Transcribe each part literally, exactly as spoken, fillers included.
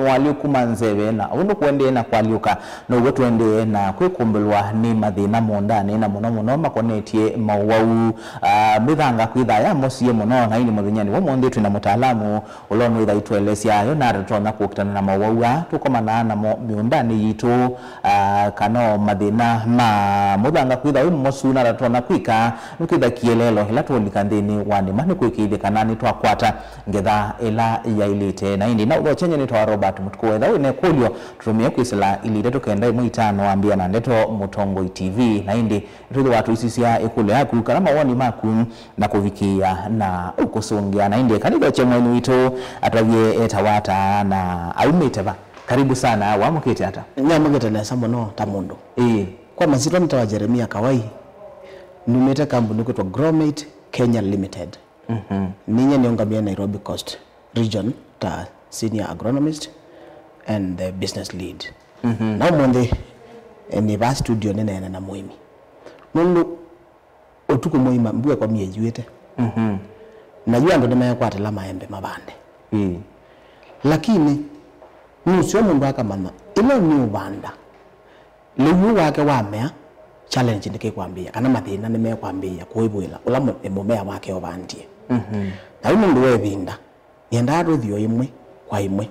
Nĩwalyũkuma nzeve, na ũu nũkũendee na kwalyũka, now'o tũendee na kwĩkũmbĩlwa nĩ mathĩna mũũndanĩ, na mũno mũno makonetye maũwau. Ah, mĩthanga kwĩthaa yamosie mũno, na ĩndĩ mũthenyanĩ wa ũmũnthĩ twĩ na mũtaalamu ũla ũnwĩtha aitũelesya yo nata tũtonya kũkitana na maũwau aa tũkomanaa namo mĩũndanĩ yitũ, ah, kana o mathĩna ma mũthanga kwĩtha wĩ mosu, nata tũtonya kwĩka nũkĩtha kĩeleelo ĩla tũũlika nthĩnĩ wa nĩma nĩkwĩkĩĩthye kana nĩtwakwata ngetha ĩla yaĩlĩte. Na ĩndĩ na ũthokyenye nĩtwa Robert Mũtukũ. Wetha wĩ na ĩkũlyo, tũtũmĩe kwĩsĩla ilĩ itatũ kenda ĩmwe itano ambĩa na ndeto Mũtongoi T V. Na ĩndĩ nĩtwĩthĩwa tũisisya ĩkũlyo yaku kana mawoni maku na kũvikĩĩa na ũkũsũngĩa. Na ĩndĩ kana ĩthokye mwaini witũ atavye etawa ata na aumĩte va. Karibu sana, wamũkĩte ata? Nyamũkĩte nesa mũno ta mũndũ. Ĩĩ. Kwa masitwa nĩtawa Jeremia Kawai, numĩte kambuni kwĩtwa Gromate Kenya Limited. Mhm. Ninyie nĩũngamĩe Nairobi Coast Region ta senior agronomist and the business lead. Mhm. Na ũmũnthĩ, eh, nĩ vaa studio nĩneene na mũĩmi. Nũndũ ũtukũ mũima mbua ĩkomie ĩyuĩte. Mhm. Na yu andũ nĩmeekwatĩla maembe mavande. Ĩĩ. Lakini nũseo mũndũ akamanya ĩla nĩũvanda, lĩu wake wamea, challenge nĩkĩkwambĩĩa, kana mathĩna nĩmekwambĩĩa kũĩvũĩla ũla mũ-, mũmea wake ũvandie. Mhm. Na yu nũndũ wa ĩvinda, nĩendaa tũthi o ĩmwe kwa ĩmwe.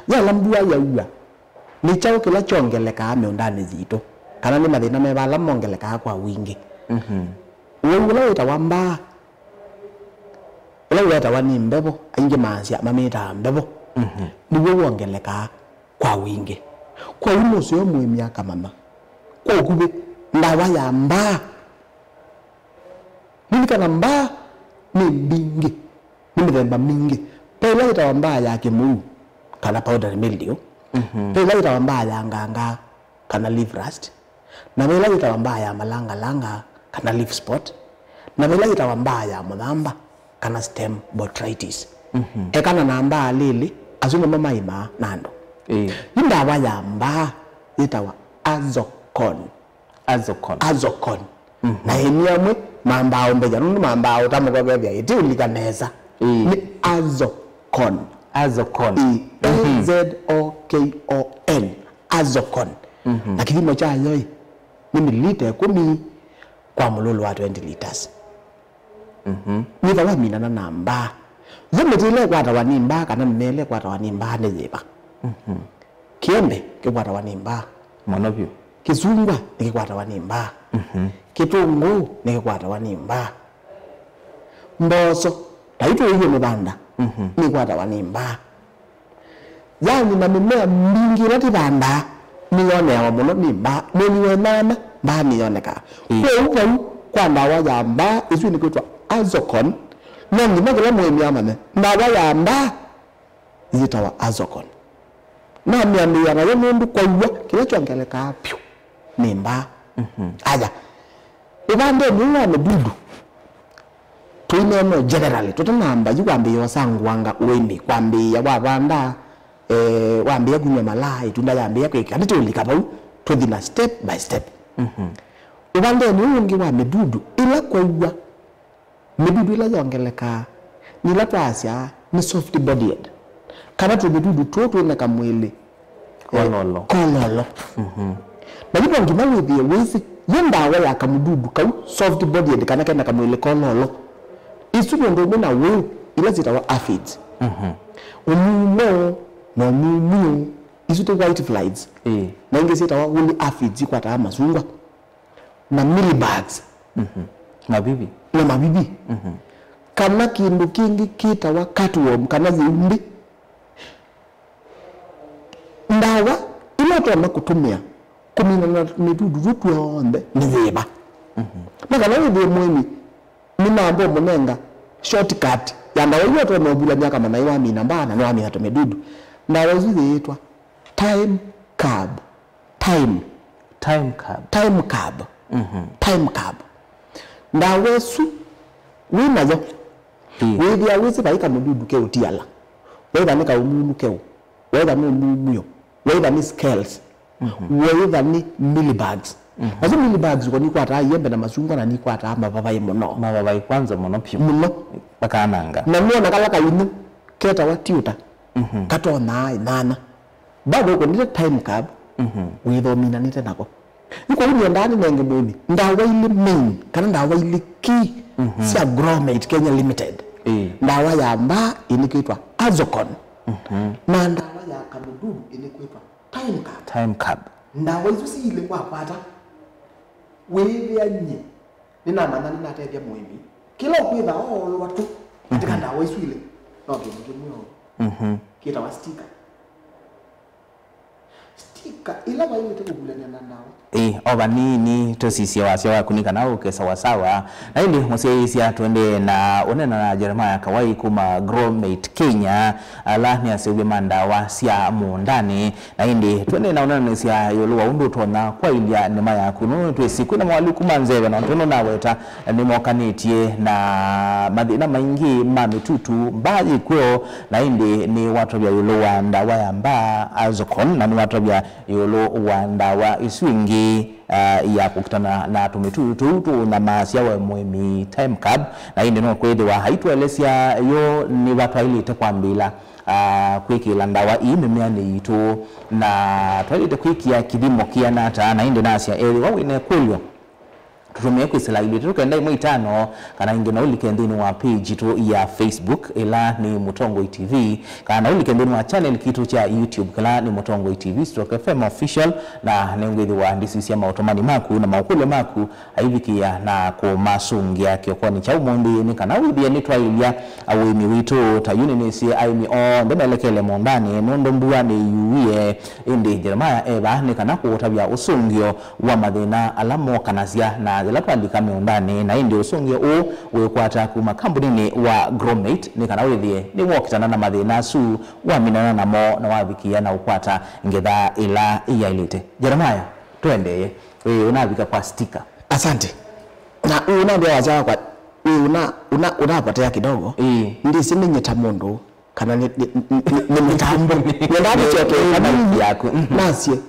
Yĩla mbua yaua, nĩ kyaũ kĩla kyongelekaa mĩũndanĩ yitũ? Kana nĩ mathĩna meva ala mongelekaa kwa wingĩ? Mhm. Ũwau ũla wĩtawa mbaa, ũla wĩtawa nĩ mbevo, aingĩ maasya mamĩtaa mbevo, mhm, nĩw'o wongelekaa kwa wingĩ. Kwoou nũseo mũĩmi akamanya kwa ũkuvĩ ndawa ya mbaa. Lilikana mbaa nĩ mbingĩ, nĩ mĩthemba mingĩ. Ve ĩla yĩtawa mbaa ya kĩmũu, kana powdery mildew. Mhm. Ve ĩla yĩtawa mbaa ya ngangaa, kana leaf rust. Na ve ĩla yĩtawa mbaa ya malangalanga, kana leaf spot. Na ve ĩla yĩtawa mbaa ya mũthamba, kana stem botrytis. Mhm. Ekana na mbaa lĩlĩ, asu nĩmo maimaa na andũ. Ĩĩ. Yu ndawa ya mbaa yĩtawa Azocon. Azocon. Azocon. Mhm. Na eni amwe mambaa ũmbethya, nũndũ mambaa ũtamũka ũkethĩa ĩtiũlika nesa. Ĩĩ. Nĩ Azocon. Azocon. Ĩĩ. Mhm. A Z O K O N. Azocon. Mhm. Na kĩthimo kyayo ĩ, nĩ mililita ĩkũmi kwa mũlũlũ wa twenty liters. Mhm. Wĩtha waminana na mbaa. Yo mĩtĩ ĩla ĩkwatawa nĩ mbaa kana mĩmea ĩla ĩkwatawa nĩ mbaa nĩ yĩva? Mhm. Kĩembe kĩkwatawa nĩ mbaa. Mũno vyũ. Kĩsungwa nĩkĩkwatawa nĩ mbaa. Mhm. Kĩtũngũũ nĩkĩkwatawa nĩ mbaa. Mboso, ta yu tũilyĩ mĩvanda, mhm, nĩkwatawa nĩ mbaa. Yaani, na mĩmea mbingĩ ĩla tĩvandaa nĩyoneawa mũno nĩ mbaa. Mwei wa nyanya, mbaa nĩyonekaa. Mm. Kwoou vau kwa ndawa ya mbaa, ĩsu nĩkwĩtwa Azocon, no nginya kĩla mũĩmi amanye ndawa ya mbaa yĩtawa Azocon. Namĩambĩĩa nayo nũndũ kwa w'o kĩla kyongelekaa vyũ nĩ mbaa. Mhm. Aya, ũvandenĩ ũũ wa mĩdudu, tũineena generally, tũtanamba yu kwambĩĩa ũsangũanga ũĩmi, kwambĩĩa wavanda, eh, wambĩĩa kunywa malaa, ĩtunda yambĩĩa kwĩkĩa, nĩtũũlika vau, tũthi na step by step. Mhm. Ũvandenĩ ũũ ũngĩ wa mĩdudu, ĩla kwa w'o mĩdudu ĩla yongelekaa nĩ ĩla twasya nĩ soft bodied, kana tũmĩdudu tũũ twĩ na kamwĩlĩ, eh, kololo. Kololo. Mhm. Na yu no nginya wĩthĩe wĩsĩ yĩ ndawa ya kamũdudu kau soft bodied kana kena kamwĩlĩ kololo. Isu nĩ ũndũ ũmwe na wĩu ila syĩtawa aphids. Mhm. Ũmumo na ũmumio, isu tĩ white flies. Ĩĩ. Na ingĩ syĩtawa woolly aphids ikwataa masungwa. Na mealybugs. Mhm. Mavivi. Na mavivi. Mhm. Kana kĩndũ kĩngĩ kĩtawa cutworm, kana yĩumbi. Ndawa ila ũtonya kũtũmĩa kũminana na tũmĩdudu tũu tw'onthe nĩ yĩva? Mhm. Na kana wĩthĩe mũĩmi nĩnamba ũmũnenga shortcut ya ndawa ila ũtonya ũvulany'a akamanya nĩwamina mbaa na nĩwamina tũmĩdudu. Ndawa isu yĩĩtwa Thyme Carb. Thyme. Thyme Carb. Thyme Carb. Mhm. Thyme Carb. Ndawa ĩsu wĩ nayo, ĩ, wĩthĩa wĩsĩ vai kamũdudu keũ tiala. Waitha nĩ kaũmunu keũ. Waitha nĩ ũmumio. Waitha nĩ scales. Mhm. Waitha nĩ mealybugs. Mhm. Nasu mealybugs ko nikwataa iembe na masungwa na nikwataa mavavai mũno. Mavavai kwanza mũno piũ. Mũno. Makananga. Na nĩona kala kainyu ketawa tiuta. Mhm. Katonaa ĩnyanya. Bado ũkũnĩte Time Cap, wĩthwa ũminanĩte nako. Yu kwoou nĩendaa nĩnenge mũĩmi ndawa ilĩ main, kana ndawa ilĩ key sya Gromate Kenya Limited. Ĩĩ. Ndawa ya mbaa ĩnĩkwĩtwa Azocon. Na ndawa ya kamũdudu ĩnĩkwĩtwa Time Cap. Time Cap. Ndawa isu siilĩ wakwata, wĩĩthĩa nyie nĩnamanya nĩnatethya mũĩmi. Kĩla ũkwĩtha oolwa tu katika ndawa isu ilĩ, no kĩndũ kĩmwe o kĩtawa sticker. Stika ĩla waĩlĩte kũvulany'a na ndawa. Ĩ, o vanini, tũsisye wasya waku nĩ kana ũke sawasawa. Na ĩndĩ mũsyaĩĩsya, tũendee na ũnena na Jeremiah Kawai kuma Gromate Kenya, ala nĩ aseũvya ma ndawa sya mũũndanĩ. Na ĩndĩ tũendee na ũnenanĩsya ĩũlũ wa ũndũ ũtonya kwaĩlya nĩma yaku. Nũndũ nĩtwĩsĩ kwĩna moalyũku ma nzeve, na ũndũ ũnaweta nĩmokanĩtye na mathĩna maingĩ ma mĩtutu, mbaa yĩ kw'o, na ĩndĩ nĩwatavya ĩũlũ wa ndawa ya mbaa, Azocon, na nĩwatavya ĩũlũ wa ndawa ĩsu ĩngĩ, ah, ya kũkitana na tũmĩtutu tũu tũũnyamaasya we mũĩmi, Time Cap. Na ĩndĩ no kwĩthĩwa aitũelesya yo nĩva twaĩlĩte kwambĩla, ah, kwĩkĩla ndawa ii mĩmeanĩ yitũ, na twaĩlĩte kwĩkĩa kĩthimo kĩana ata, na ĩndĩ nasya ethĩwa wĩna ĩkũlyo, tũtũmĩe kwĩsĩla ilĩ itatũ kenda ĩmwe itano, kana ĩngĩ no ũlike nthĩnĩ wa page yitũ ya Facebook, ĩla nĩ Mũtongoi T V, kana no ũlike nthĩnĩ wa channel kitũ kya YouTube, kĩla nĩ Mũtongoi T V stroke F M Official, na nĩngwĩthĩwa ndisisya maũtũmani maku na maũkũlyo maku aivikĩa na kũmasũngĩa kĩokonĩ kya ũmũnthĩ, nĩ kana wĩthĩe nĩtwaĩlya ũĩmi witũ. Ta yu nĩnĩsĩ aĩmi onthe melekele mũũndanĩ nũndũ mbua nĩyuie, ĩndĩ Jeremiah e vaa nĩ kana kũũtavya ũsũngĩo wa mathĩna ala mokanasya na yĩla twalika mĩũndanĩ, na ĩndĩ ũsũngĩo ũũ wĩkwata kuma kambunĩnĩ wa Gromate nĩ kana wĩthĩe nĩwokitana na mathĩna asu, waminana namo na wavikĩa na ũkwata ngetha ĩla yaĩlĩte. Jeremiah, tũendee. Ĩĩ, ũnavika kwa stika. Asante. Na ũnambĩa wasya wakwa, wĩ una, una, unapotea kidogo. Ĩĩ. Ndĩsĩ nĩnyita mũndũ kana nĩ, nĩ, nĩ, nĩ, nĩ mĩtambo. Nenda nĩcoke nĩ kana mic yaku. Mhm. Nasye,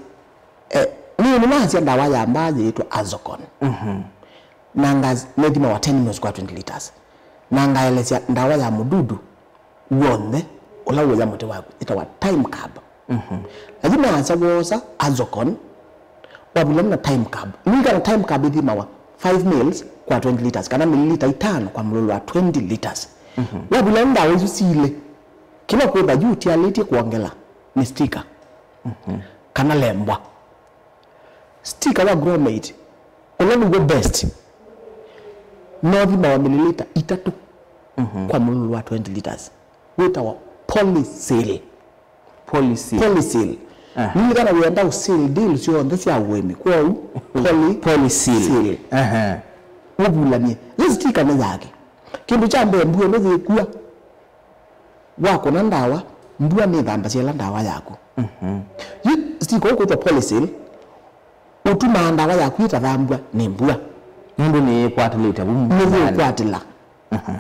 eh, nĩ, nĩ nasya ndawa ya mbaa yĩtwa Azocon. Mhm. Na nga nĩthimawa ten mils kwa twenty liters. Na ngaelesya ndawa ya mũdudu w'onthe ũla wũya mũtĩ waku ĩtawa Time Cap. Mhm. Na yu naasya woosa Azocon, wavulana na Time Cap. Nĩwĩkana Time Cap ĩthimawa five mils kwa twenty liters, kana mililita itano kwa mũlũlũ wa twenty liters. Mhm. Wavulana ndawa isu siilĩ, kĩla kwĩtha yu ũtialĩtye kwongela nĩ stika, mhm, kana lembwa. Stika wa Gromate, ũla nĩw'o best, no thimawa mililita itatũ, mhm, kwa mũlũlũ wa twenty liters. Wĩtawa Polyseal. Polyseal. Polyseal. Aha. Nĩlikana wĩenda ũseal deal syonthe sya ũĩmi. Kwoou, poly-, Polyseal. Seal. Aha. Ũvulany'e. Yĩ stika nĩ yake. Kĩndũ kya mbee, mbua ĩno yĩkua, wakũna ndawa, mbua nĩthambasya ĩla ndawa yaku. Mhm. Yu stika ũkwĩtwa Polyseal, ũtumaa ndawa yaku ĩtathambw'a nĩ mbua. Nũndũ nĩyĩkwatĩlĩte vu. Nĩyĩkwatĩla. Mhm.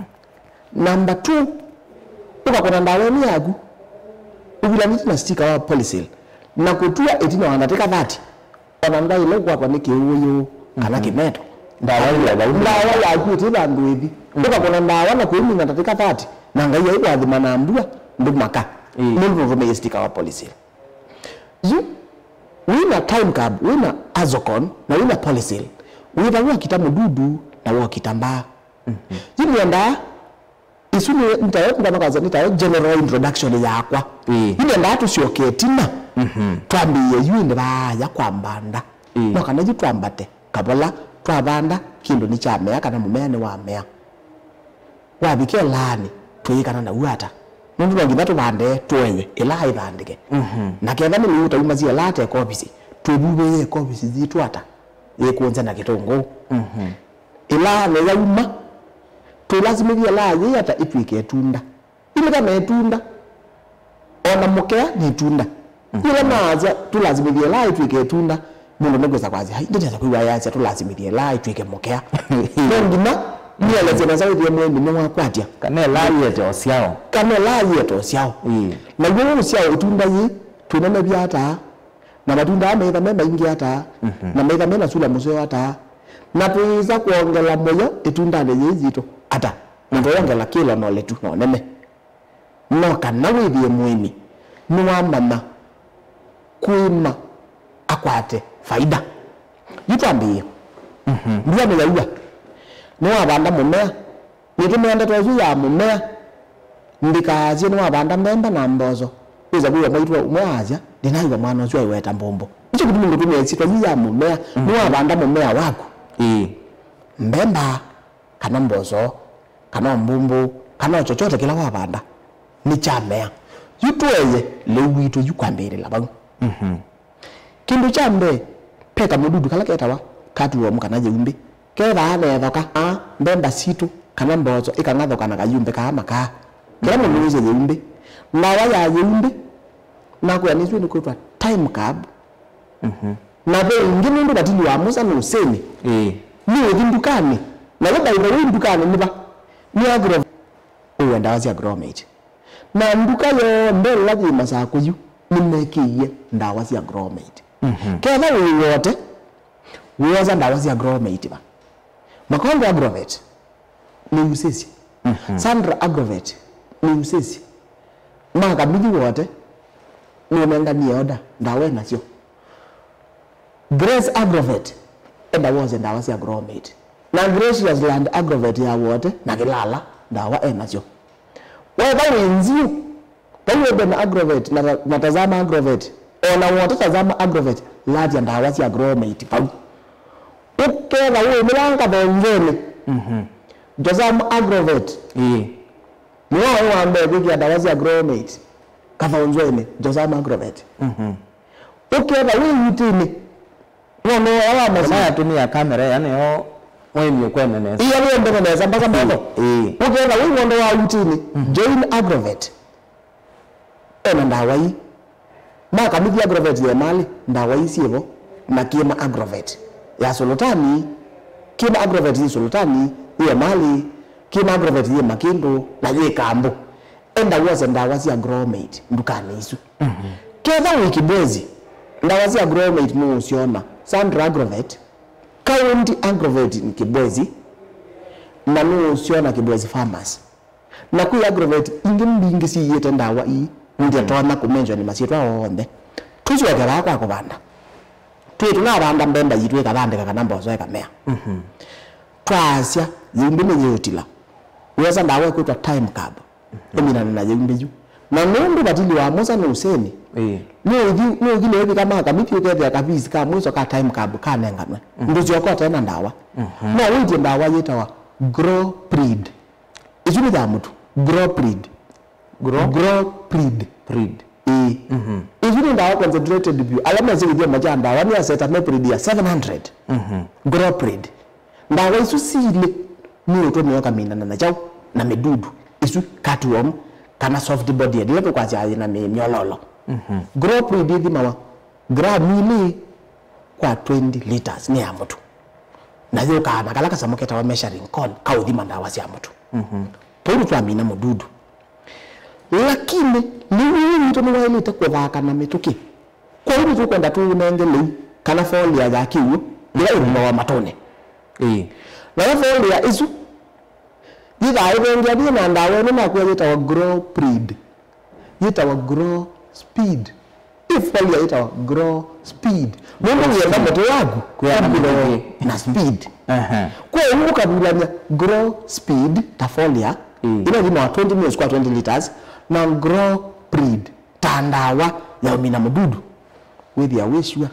Number two, ũkakũna ndawa ĩno yaku, ũvulanĩtye na stika wa Polyseal, na kũtua ĩtina wa ndatĩka thirty, ona ndaĩle kwakwa nĩ kĩũũyũ kana, mhm, kĩmeto. Ndawa ĩla vau. Ndawa yaku ĩtĩ vandũ ĩthi. Mhm. Ũkakũna ndawa na kũimina ndatĩka thirty, na Ngai aikwathima na mbua, ndũmaka. Ĩĩ. Nũndũ nũtũmĩie stika wa Polyseal. Yu, wĩna Time Cap, wĩna Azocon, na wĩna Polyseal, wĩtha wokita mũdudu na wokita mbaa. Mhm. Yu nĩendaa, isu nĩ, nĩtayo, nĩtayo general introduction yakwa. Ĩĩ. Yu nĩendaa tũsyoke ĩtina, mhm, twambĩĩe yu ĩndĩ vaaya kwambanda. Ĩĩ. No kana yu twambate kavola, twavanda, kĩndũ nĩkyamea kana mũmea nĩwamea. Wavika ĩlaanĩ, twĩĩkana naw'o ata? Nũndũ no nginya tũvande tũewe ĩlaa ĩthandĩke. Mhm. Na ketha nĩ lĩu ũtaumasya ĩlaa ta ĩkovisi, twĩvuvĩĩe ĩkovisi yitũ ata? Yĩkũnze na kĩtũngũũ. Mhm. Ĩlaanĩ yauma, twĩlasimĩthye ĩlaa yĩĩ ata ĩtw'ĩke ĩtunda? Ĩlĩka na ĩtunda. O na mũkea nĩ ĩtunda. Mhm. Yĩla naasya tũlasimĩthye ĩlaa ĩtw'ĩke ĩtunda, mũndũ nĩkwĩsa kwasya, "Ai, ndĩnesa kwĩw'a yasya tũlasimĩthye ĩlaa ĩtw'ĩke mũkea." No nginya nĩelesye nesa wĩthĩe mũĩmi nĩwakwatya. Kana ĩlaa yĩete ũsyao. Kana ĩlaa yĩete ũsyao. Ĩĩ. Na w'o ũsyao ĩtunda yĩĩ, twĩnenevya ata? Na matunda aa meĩtha me maingĩ ata? Mhm. Na meĩtha me na sula mũseo ata? Na twĩĩsa kwongela mũyo ĩtundanĩ yĩĩ yitũ ata? Mũndũ wongela kĩlo na ũletu na ũnene. No kana wĩthĩe mũĩmi nĩwamanya kwĩma akwate faida. Yu twambĩĩe. Mbua nĩyaua. Nĩwavanda mũmea. Nĩtũmĩa ndeto ĩsu ya mũmea. Ndikaasye nĩwavanda mbemba na mboso. Wĩsa kwĩw'a mwaitũ ũmwe aasya, "Ndĩnaĩw'a mwana ũsu aiweta mbũmbũ." Nĩkyo kĩtumi ngũtũmĩa ĩsyĩtwa yu ya mũmea. Nĩwavanda mũmea waku. Ĩĩ. Mbemba, kana mboso, kana mbũmbũ, kana o chochote kĩla wavanda, nĩkyamea. Yu tũeye lĩu witũ yu kwambĩĩlĩla vau. Kĩndũ kya mbee, ve kamũdudu kala ketawa cutworm kana yĩumbĩ. Kethaa nethoka, aa, mbemba sitũ kana mboso ikang'athũka na kayumbĩ kaa makaa. Kĩla mũndũ wĩsĩ yĩumbĩ. Ndawa ya yĩumbĩ, nakwĩa nĩsw'e nĩkwĩtwa Time Carb. Na ve ĩngĩ nũndũ vatili wa Musa nĩ ũsĩnĩ. Ĩĩ. Nĩ ũthi ndukanĩ. Na yo by the way ndukanĩ nĩ va? Nĩ Agro. Ũwe ndawa sya Gromate. Na nduka yonthe ĩla yĩ Masakũ yu nĩmekĩie ndawa sya Gromate. Ketha wĩ wote, wĩosa ndawa sya Gromate va. Makongo Agrovet nĩusĩsye. Sandra Agrovet nĩusĩsye. Makamithi wote nũnenganie oda, ndawa enasyo. Grace Agrovet, enda wose ndawa sya Gromate. Na Gracious Land Agrovet ya Wote na Kĩlala, ndawa enasyo. Wetha wĩ Nziũ, vau Eden Agrovet na, na Tazama Agrovet, o na Wote Tazama Agrovet, latya ndawa sya Gromate vau. Ũketha wĩ Mũlanga Thonzweni, Tazama Agrovet. Ĩĩ. Nĩwe waĩ wa mbee kwĩkĩa ndawa sya Gromate Kathonzweni, Tazama Agrovet. Ũketha wĩ Iutĩnĩ, ng'ondo ya wa Kana masi yatũmĩa kamera ĩya nĩyo mwaĩmie kwene nesa. Iya nĩyo mbene nesa, mbasa metho. Ĩĩ. Ũketha wĩ ng'ondo wa Iutĩnĩ, Join Agrovet. Ena ndawa ii. Makamithi Agrovet yĩ Emali, ndawa ii syĩvo, na Kĩma Agrovet ya Sulutani. Kĩma Agrovet yĩ Sulutani, yĩ Emali, Kĩma Agrovet yĩ Makĩndũ, na yĩ Kambu. Enda wose ndawa sya Gromate ndukanĩ isu. Ketha wĩ Kibwezi, ndawa sya Gromate nũũsyona Sandra Agrovet, County Agrovet in Kibwezi, na nũũsyona Kibwezi Farmers. Na kwĩ Agrovet ingĩ mbingĩ syĩyĩte ndawa ii, nditonya kũmention masyĩtwa onthe. Tũsyoke vaa kwa kũvanda. Twĩ tũnavanda mbemba yitũ ĩkathandĩka kana mboso ĩkamea. Twaasya, yĩumbĩ nĩyĩũtila. Wĩosa ndawa ĩkwĩtwa Time Carb. Ũminane na yĩumbĩ yu. Na nũndũ vatili wa Musa nĩ ũsĩnĩ, Ĩĩ. nĩ ũthi, nĩ ũthi nĩwĩvika makamithi ũkethĩa kavisi ka mwiso ka Time Carb kanenganwe. Ndũsyoka ũte na ndawa. No wĩtye ndawa yĩtawa Grow Prid. Ĩsu nĩ ya mũtu. Grow Prid. Grow? Grow Prid. Prid. Ĩĩ. Ĩsu nĩ ndawa concentrated vyũ. Ala mesĩ kĩthyomo kya ndawa nĩ acetaminoprid ya seven hundred. Grow Prid. Ndawa isu silĩ nĩ ũtũmĩo kaminana na kyaũ na mĩdudu ĩsu, cutworm, kana soft bodied, ĩla tũkwasya yĩ na mĩ-, myololo. Grow Prid ĩthimawa gramu ilĩ kwa twenty liters nĩ ya mũtu. Na yũkaa na kala kasamũ ketawa measuring cone kaũthima ndawa sya mũtu. Vau nĩtwamina mũdudu. Lakini lĩu ũũ witũ nĩwaĩlĩte kũthaka na mĩtũkĩ. Kwoou nĩtũkwenda tũũnenge lĩu kana foliar ya kĩw'ũ ĩla ĩvulawa matũnĩ. Ĩĩ. Nayo foliar ĩsu yĩthaa ĩvengeanĩe na ndawa ĩno nakwĩa yĩtawa Grow Prid. Yĩtawa Grow Speed. Ĩ foliar yĩtawa Grow Speed. Nũndũ wĩenda mũtĩ waku kwĩana ũgrow mĩtũkĩ na speed. Aha. Kwoou ũkavulany'a Grow Speed ta foliar, Ĩĩ. ĩla ĩthimawa twenty mils kwa twenty liters, na Grow Prid ta ndawa ya ũmina mũdudu, wĩthĩa wĩ sure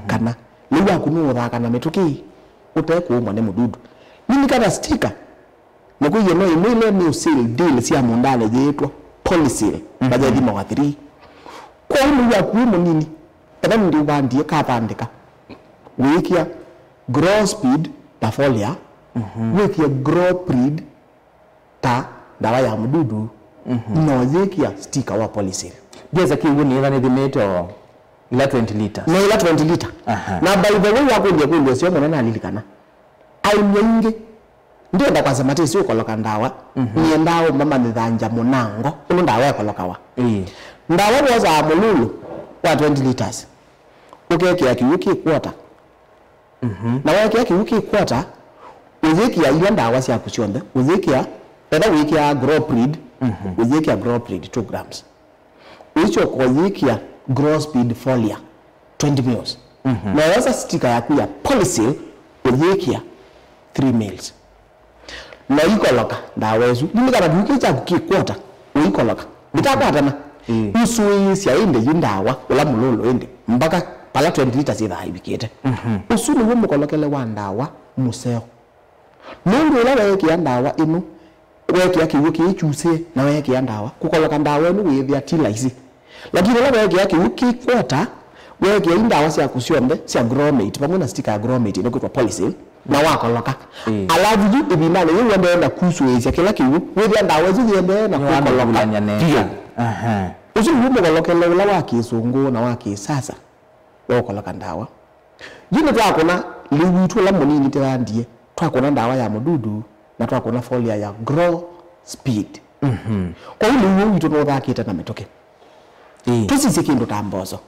kana lĩu waku nũũthaka na mĩtũkĩ ũte kũũmwa nĩ mũdudu. Lilikana sticker, nĩkwĩie no imwe ila new seal deal sya mũũndanĩ yĩĩtwa Polyseal, na yaithimawa three. Kwoou lĩu waku wĩ mũnini, ethwa nĩndĩũvandie kathandĩka, wĩĩkĩa Grow Speed ta foliar, wĩkĩe Grow Prid ta ndawa ya mũdudu, no yĩkĩa sticker wa Polyseal. Ngesa kĩw'ũ nĩĩva nĩthimĩte o ila twenty liters. Na ila twenty lita. Aha. Na by the way, wakũlya kwĩlyo syo mũno nalilikana. Aĩmi aingĩ, ndienda kwasya matĩsĩ ũkoloka ndawa, nĩendaa ũmamanyĩthangya mũnango ũndũ ndawa ĩkolokawa. Ĩĩ. Ndawa wosaa mũlulu wa twenty liters, ũkekĩa kĩw'ũ kĩ quarter. Na wekĩa kĩw'ũ kĩ quarter, ũyĩkĩa ila ndawa syaku syonthe, ũyĩkĩa, etha wĩkĩa Grow Prid, ũyĩkĩa Grow Prid two grams. Ũisyoka ũyĩkĩa grow speed foliar twenty mils. Mhm. Na wosa stika yaku ya Polysil ũyĩkĩa three mils. Na ikoloka ndawa ĩsu. Lilikana kĩw'ũ kĩu kyaku kĩ quarter, ũikoloka. Itakwatana. Mm. Ũsũĩĩsya ĩndĩ yu ndawa, ũla mũlũlũ ĩndĩ, mpaka pala twenty liters yĩthaa ĩvikĩte. Mhm. Ũsu nĩw'o mũkolokele wa ndawa mũseo. Nũndũ ĩla weekĩa ndawa ĩno, weekĩa kĩw'ũ kĩĩ kyusĩe na weekĩa ndawa, kũkoloka ndawa ĩno wĩĩthĩa ti laisi. Lakini ĩla weekĩa kĩw'ũ kĩ quarter, weekĩa i ndawa syaku syonthe sya Gromate, vamwe na stika ya Gromate ĩno kwĩtwa Polysil, na wakoloka. Mm. Alavu yu ĩvindanĩ yĩu ũendee na kusũĩĩsya kĩla kĩw'ũ, wĩthĩa ndawa ĩsu yĩendee na kũkoloka. Nĩwamĩvulany'a nesa. Vyũ. Aha. Ũsu nĩw'o mũkolokele ũla wa kĩsũngũ na wa kĩsasa wa ũkoloka ndawa. Yu nĩtwakũna lĩu witũ ũla mũnini tĩthandie, twakũna ndawa ya mũdudu, na twakũna foliar ya grow speed. Mhm. Kwoou lĩu ũũ witũ nũthakĩte na mĩtũkĩ. Ĩĩ. Tũsisye kĩndũ ta mboso.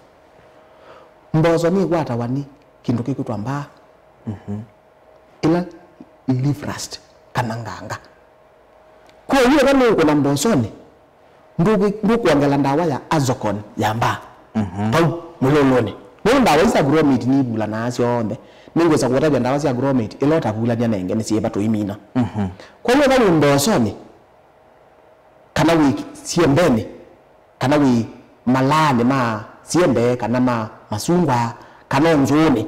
Mboso nĩkwatawa nĩ kĩndũ kĩkwĩtwa mbaa. Mhm. Ĩla leaf rust kana nganga. Kwoou ethĩwa nũũkũna mbosonĩ, ndũkwĩ-, ndũkwongela ndawa ya Azocon ya mbaa. Mhm. Vau mũlũlũnĩ. Nũndũ ndawa isu sya Gromate nivulanaa syonthe. Nĩngwĩsa kũtavya ndawa sya Gromate ĩla ũtavulany'a nenge nĩsyĩva tũimina. Mhm. Kwoou ethĩwa wĩ mbosonĩ, kana wĩ siembenĩ, kana wĩ malaanĩ ma siembe, kana ma masungwa, kana o nzũũnĩ,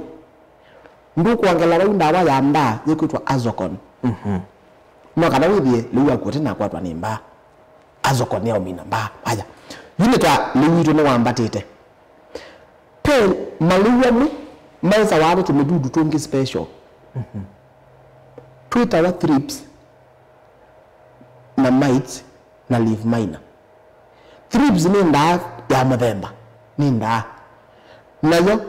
ndũkwongela vau ndawa ya mbaa yĩkwĩtwa Azocon. Mhm. No kana wĩthĩe lĩu waku ũtinakwatwa nĩ mbaa. Azocon nĩyaũmina mbaa. Aya. Yu nĩ ta lĩu witũ nĩwambatĩte. Ve malĩu amwe maĩsawa nĩ tũmĩdudu tũngĩ special. Mhm. Twĩtawa thrips na mites na leaf miner. Thrips nĩ ndaa ya mũthemba, nĩ ndaa. Nayo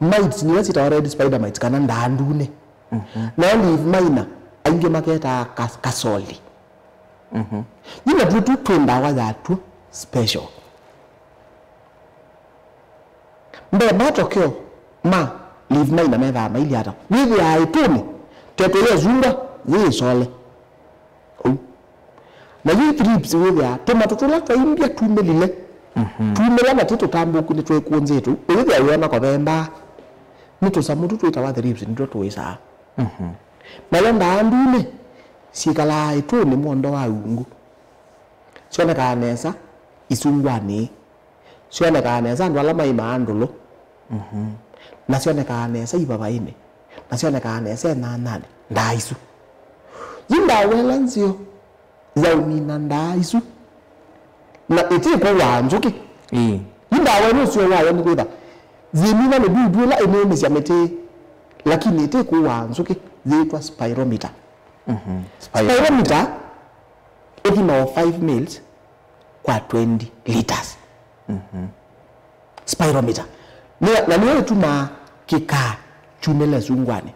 mites nĩyo syĩtawa red spider mites kana ndaa ndune. Mhm. Nayo leaf miner aingĩ maketaa kas-, kasoli. Mhm. Yĩna tuo tu twĩ ndawa yatuo special. Mbee matokeo ma leaf miner methaa mailyĩ ata? Wĩthĩaa ĩtũnĩ, teto ya ĩsungwa yĩ ĩsole. Ũu. Na yu thrips wĩthĩaa tũmatũ tũla twaimbya tumĩlile. Mhm. Tumĩla na ti tũtambũku nĩtwĩkũnzĩtwe. Ũyĩthĩa wĩona kũvembaa. Nĩ tũsamũ tũ twĩtawa thrips nĩtwo tũĩsaa. Mhm. Nayo ndaa ndune syĩkalaa ĩtũnĩ mwondo wa ungu. Syonekaa nesa isungwanĩ. Syonekaa nesa andũ ala maimaa ndũlũ. Mhm. Na syonekaa nesa ivavainĩ. Na syonekaa nesa ĩnyanyanĩ. Ndaa isu. Yu ndawa ĩla nzeo ya ũmina ndaa isu. Na ĩtĩ kũwaa nzũkĩ. Ĩĩ. Yu ndawa ĩno ũseo wayo nĩ kwĩtha yĩmina mĩdudu ĩla ĩnĩũmĩsya mĩtĩ. Lakini ĩtĩ kũwaa nzũkĩ yĩtwa spirometer. Mhm. Spirometer. Spirometer ĩthimawa five mils kwa twenty liters. Mhm. Spirometer. Nĩ-, na nĩyo ĩtumaa kĩkaa kyumĩla ĩsungwanĩ.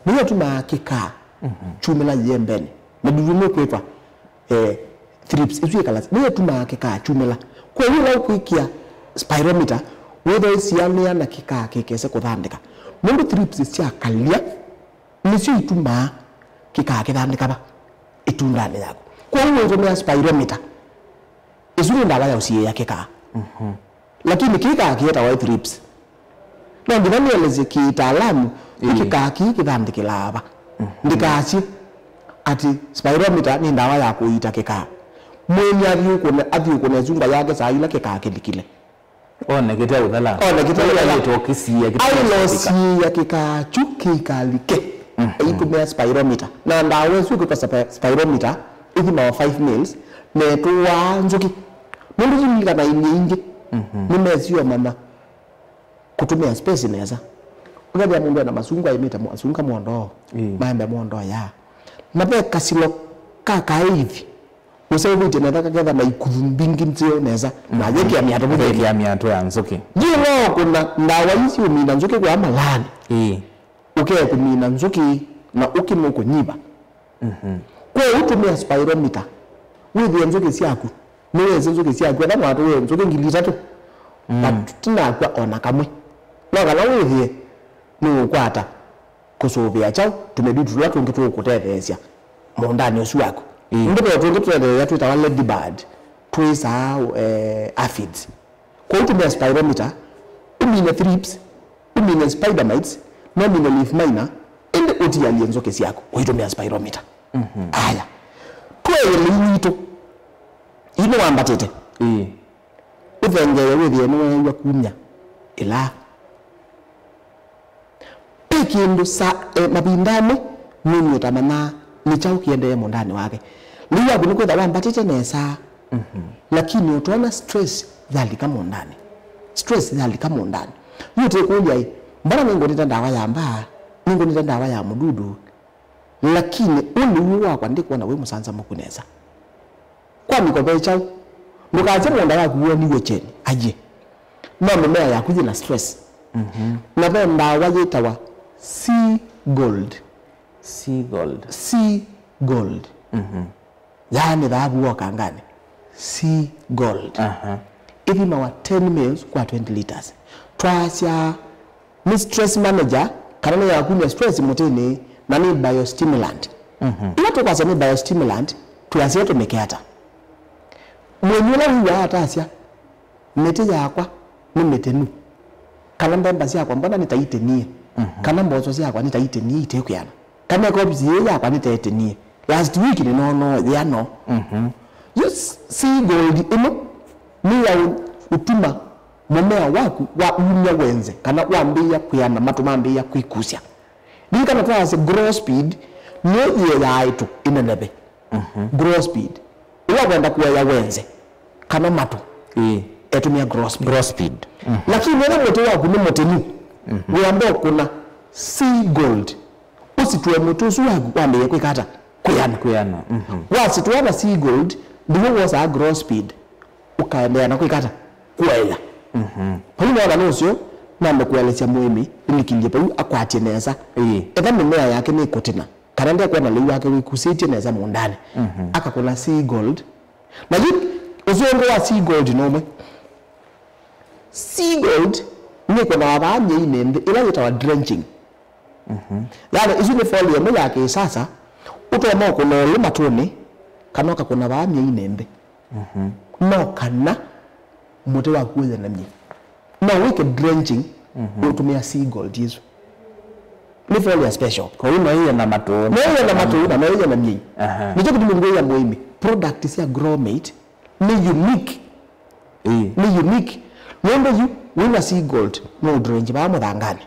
Nĩyo ĩtumaa kĩkaa, mhm, kyumĩla ĩembenĩ. Mĩdudu nĩkwĩtwa, eh, thrips, isu ĩkala, nĩyo ĩtumaa kĩkaa kyumĩla. Kwoou ĩla ũkwĩkĩa spirometer, wĩthwa ĩsianĩa na kĩkaa kĩkese kũthandĩka. Nũndũ thrips syakalya, nĩsyo itumaa kĩkaa kĩthandĩka va ĩtundanĩ yaku. Kwoou ũitũmĩa spirometer. Ĩsu nĩ ndawa ya ũsiĩĩa kĩkaa. Mhm. Lakini kĩkaa kĩetawa thrips. No nginya nĩelesye kĩtaalamu, ĩĩ, kĩkaa kĩĩ kĩthandĩkĩlaa va. Mhm. Ndikasye atĩ spirometer nĩ ndawa ya kũiita kĩkaa. Mũĩmi athiũkũne, athiũkũne ĩsungwa yake saa ila kĩkaa kĩlikile. One kĩte ũthela. One kĩte ũthela. Ailosĩĩa kĩkaa kyu kĩikalike. Mhm. Aitũmĩa spirometer. Na ndawa ĩsu ĩkwĩtwa spi-, spirometer, ĩthimawa five mils, na ĩtũaa nzũkĩ. Nũndũ lilikana aĩmi aingĩ, mhm, nĩmesio mana kũtũmĩa space nesa. Ũkethĩa mũndũ ena masungwa aĩmĩte mo-, masungwa mwondoo, ĩĩ, maembe mwondoo ya. Na ve kasilo ka kaĩthi. Ũseũvĩtye nesa kaketha na ikuthu mbingĩ nzeo nesa, na, mhm, yĩkĩa mĩatũ mũthenya. Yĩkĩa mĩatũ ya nzũkĩ. Yu no kũna ndawa ii syũmina nzũkĩ kwa malaanĩ. Ĩĩ. Ũkee kũmina nzũkĩ na ũkĩ nũkũnyiva. Mhm. Kwoou tũmĩa spirometer. Wĩthĩe nzũkĩ syaku. Nĩwĩsĩ nzũkĩ syaku. Etha mwatũĩe nzũkĩ ngili itatũ. Mm. Na tũtinakw'a o na kamwe. No kana wĩthĩe nĩũkwata kũsũvĩa kyaũ, tũmĩdudu tũla tũngĩ tũũkũtetheesya mũũndanĩ ũsu waku. Ĩĩ. Nũndũ ve tũngĩ tũtetheesya twĩtawa ladybird, twĩsaa, eh, aphids. Kwoou tũmĩa spirometer, ũmine thrips, ũmine spider mites, na ũmine leaf miner, ĩndĩ ũtialye nzũkĩ syaku ũitũmĩa spirometer. Aya. Twĩe lĩu witũ. Yu nĩwambatĩte. Ĩĩ. Ũthengee wĩthĩe nĩweew'a kumya ĩla. Ve kĩndũ sa, eh, mavinda amwe, mũĩmi ũtamanyaa nĩ kyaũ kĩendee mũũndanĩ wake. Lĩu waku nĩkwĩtha wambatĩte nesa, lakini ũtonya stress yalika mũũndanĩ. Stress yalika mũũndanĩ. Yu ũtĩkũlya ĩ, mbona nĩngũnĩte ndawa ya mbaa, nĩngũnĩte ndawa ya mũdudu, lakini ũlĩu wakwa ndikwona wĩ mũsanzamũku nesa. Kwa mĩko ve kyaũ? Ndũkasye mũũnda waku woniw'e kyeni. Aiee. No mĩmea yaku yĩ na stress. Na ve ndawa yĩtawa Sea Gold. Sea Gold. Sea Gold. Yaani thaavu wa ũkanganĩ. Sea Gold. Aha. Ĩthimawa ten mils kwa twenty liters. Twasya nĩ stress manager, kana nĩ ya kumya stress mũtĩnĩ, na nĩ biostimulant. Ĩla tũkwasya nĩ biostimulant, twĩasya tũmĩke ata? Mũĩmi ũla wĩw'aa atasya, mĩtĩ yakwa nĩ mĩtĩnu, kana mbemba syakwa mbona nĩ ta itĩnie, kana mboso syakwa nĩ ta itĩnie itĩkwĩana, kana ĩkobisi yĩĩ yakwa nĩ ta ĩtĩnie, last week nĩnoonoe yĩano. Yu Sea Gold ĩno nĩ ya ũ-, ũtuma mũmea waku wa umya wenze, kana wambĩĩa kwĩana, matũ mambĩĩa kwĩkusya. Lilikana twaasya grow speed nĩ yĩeyaa ĩtũ ĩneneve. Grow speed. Ũla ũkwenda kũea wenze kana matũ, ĩĩ, etũmĩa grow speed. Grow speed. Lakini ĩla mũtĩ waku nĩ mũtĩnu, wĩamba ũkũna Sea Gold, ũsitũe mũtĩ ũsu waku wambĩĩe kwĩka ata? Kwĩana. Kwĩana. Wasitũa na Sea Gold, ndiw'o wosaa grow speed, ũkaendeea na kwĩka ata? Kũea. Vau nona nũseo nambe kũelesya mũĩmi, nĩlikilye vau akwatye nesa. Ĩĩ. Etha mĩmea yake nĩkũtina, kana ndekwona lĩu wake wĩkusĩtye nesa mũũndanĩ, akakũna Sea Gold. Na yu ũsũngũ wa Sea Gold nũmwe. Sea Gold nĩkũnawa vaa myeinĩ nthĩ ĩla yĩtawa drenching. Yaani, ĩsu nĩ foliar ĩmwe ya kĩsasa, ũtonya ũkũna ĩũlũ matũnĩ, kana ũkakũna vaa myeinĩ nthĩ. No kana mũtĩ waku ũye na myei. No wĩke drenching ũtũmĩa Sea Gold ĩsu. Nĩ foliar special. Kwoou no ĩye na matũnĩ. No ĩye na matũnĩ na no ĩye na myei. Aha. Nĩkyo kĩtumi ngwĩĩa mũĩmi, product sya Gromate nĩ unique. Ĩĩ. Nĩ unique. Nũndũ yu wĩna Sea Gold no ũdrench vaa mũthanganĩ.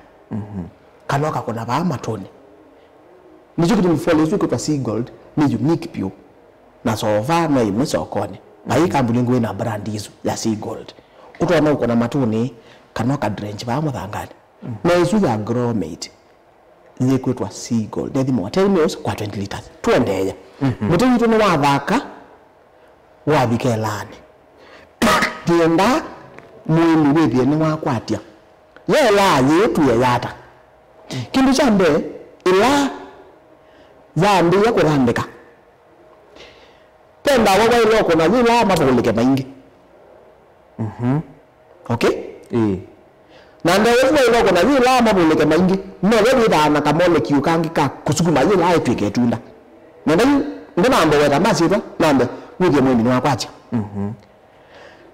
Kana ũkakũna vaa matũnĩ. Nĩkyo kĩtumi foliar ĩsu ĩkwĩtwa Sea Gold nĩ unique vyũ. Na so far no ĩmwe sokonĩ. Na ĩ kambuni ĩngĩ wĩna brand ĩsu ya Sea Gold. Ũtonya ũkũna matũnĩ, kana ũkadrench vaa mũthanganĩ. Na ĩsu ya Gromate yĩkwĩtwa Sea Gold. Nĩthimĩwa ten mils kwa twenty liters. Tũendeeye. Mũtĩ witũ nĩwathaka, wavika ĩlaanĩ. Nĩenda mũĩmi wĩthĩe nĩwakwatya. Yo ĩlaa yĩĩ tũyĩea ata? Kĩndũ kya mbee, ĩlaa yambĩĩa kũthandĩka, ve ndawa waĩle ũkũna yĩla mavũlĩke maingĩ. Okay? Ĩĩ. Na ndawa ĩsu waĩle ũkũna yĩla mavũlĩke maingĩ, noyo wĩthaa na kamolekiũ kangĩ ka kũsukuma yĩla ĩtw'ĩke ĩtunda. Nenda yu, ndanamba weta masyĩtwa, nambe wĩthĩe mũĩmi nĩwakwatya.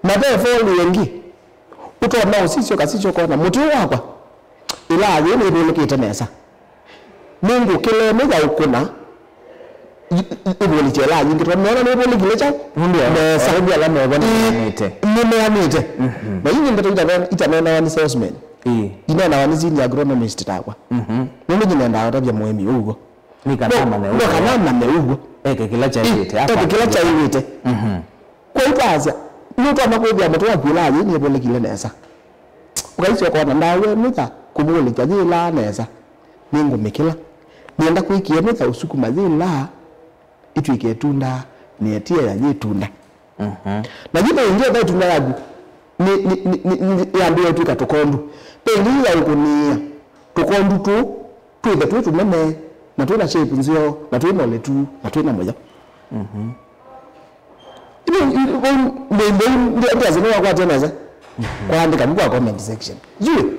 Na ve foliar ĩngĩ, ũtonya ũsisya ũkasisya ũkona, mũtĩ ũũ wakwa, ĩlaa yĩĩ nĩvũlĩkĩte nesa. Nĩngũkĩla ĩno ya ũkũna, ĩ-, ĩ-, ĩvũlĩkye ĩlaa yĩngĩ, tondũ nĩona nĩvũlĩkile kyaũ? Nũndũ wa nesa. Already ala mevo nĩmeanĩte. Nĩmeanĩte. Na ii nĩ ndeto itane-, itaneenawa nĩ salesman. Ĩĩ. Ineenawa nĩ senior agronomist takwa. Nũndũ nyie nendaa ũtavya mũĩmi ũguo. Nĩ kana amanye ũguo. Nĩ kana amanye ũguo. Eke kĩla kyaĩlĩte. Eke kĩla kyaĩlĩte. Kwoou twasya, nũtonya kwĩthĩa mũtĩ waku ĩlaa yĩĩ nĩvũlĩkile nesa. Ũkaisya ũkona ndawa ĩno ya kũvũlĩkya yĩlaa nesa, nĩngũmĩkĩla. Nĩenda kwĩkĩa ĩno ya ũsukuma yĩlaa ĩtw'ĩke ĩtunda, nĩetie ya yĩtunda. Na yu ve ĩngĩ etha ĩtunda yaku nĩ, nĩ, nĩ, nĩ, nĩ yambĩĩa ũtw'ĩka tũkondu. Ve ĩngĩ ya ũkũnĩĩa tũkondu tũu twĩthe twĩ tũnene, na twĩ na shape nzeo, na twĩ na ũletu, na twĩ na mũyo. Ino, ino, ino, ino, ino, ndio, ndio, ndio, ndio, ndio, ndio, ndio, kwaandĩka vu kwa comment section. Yu,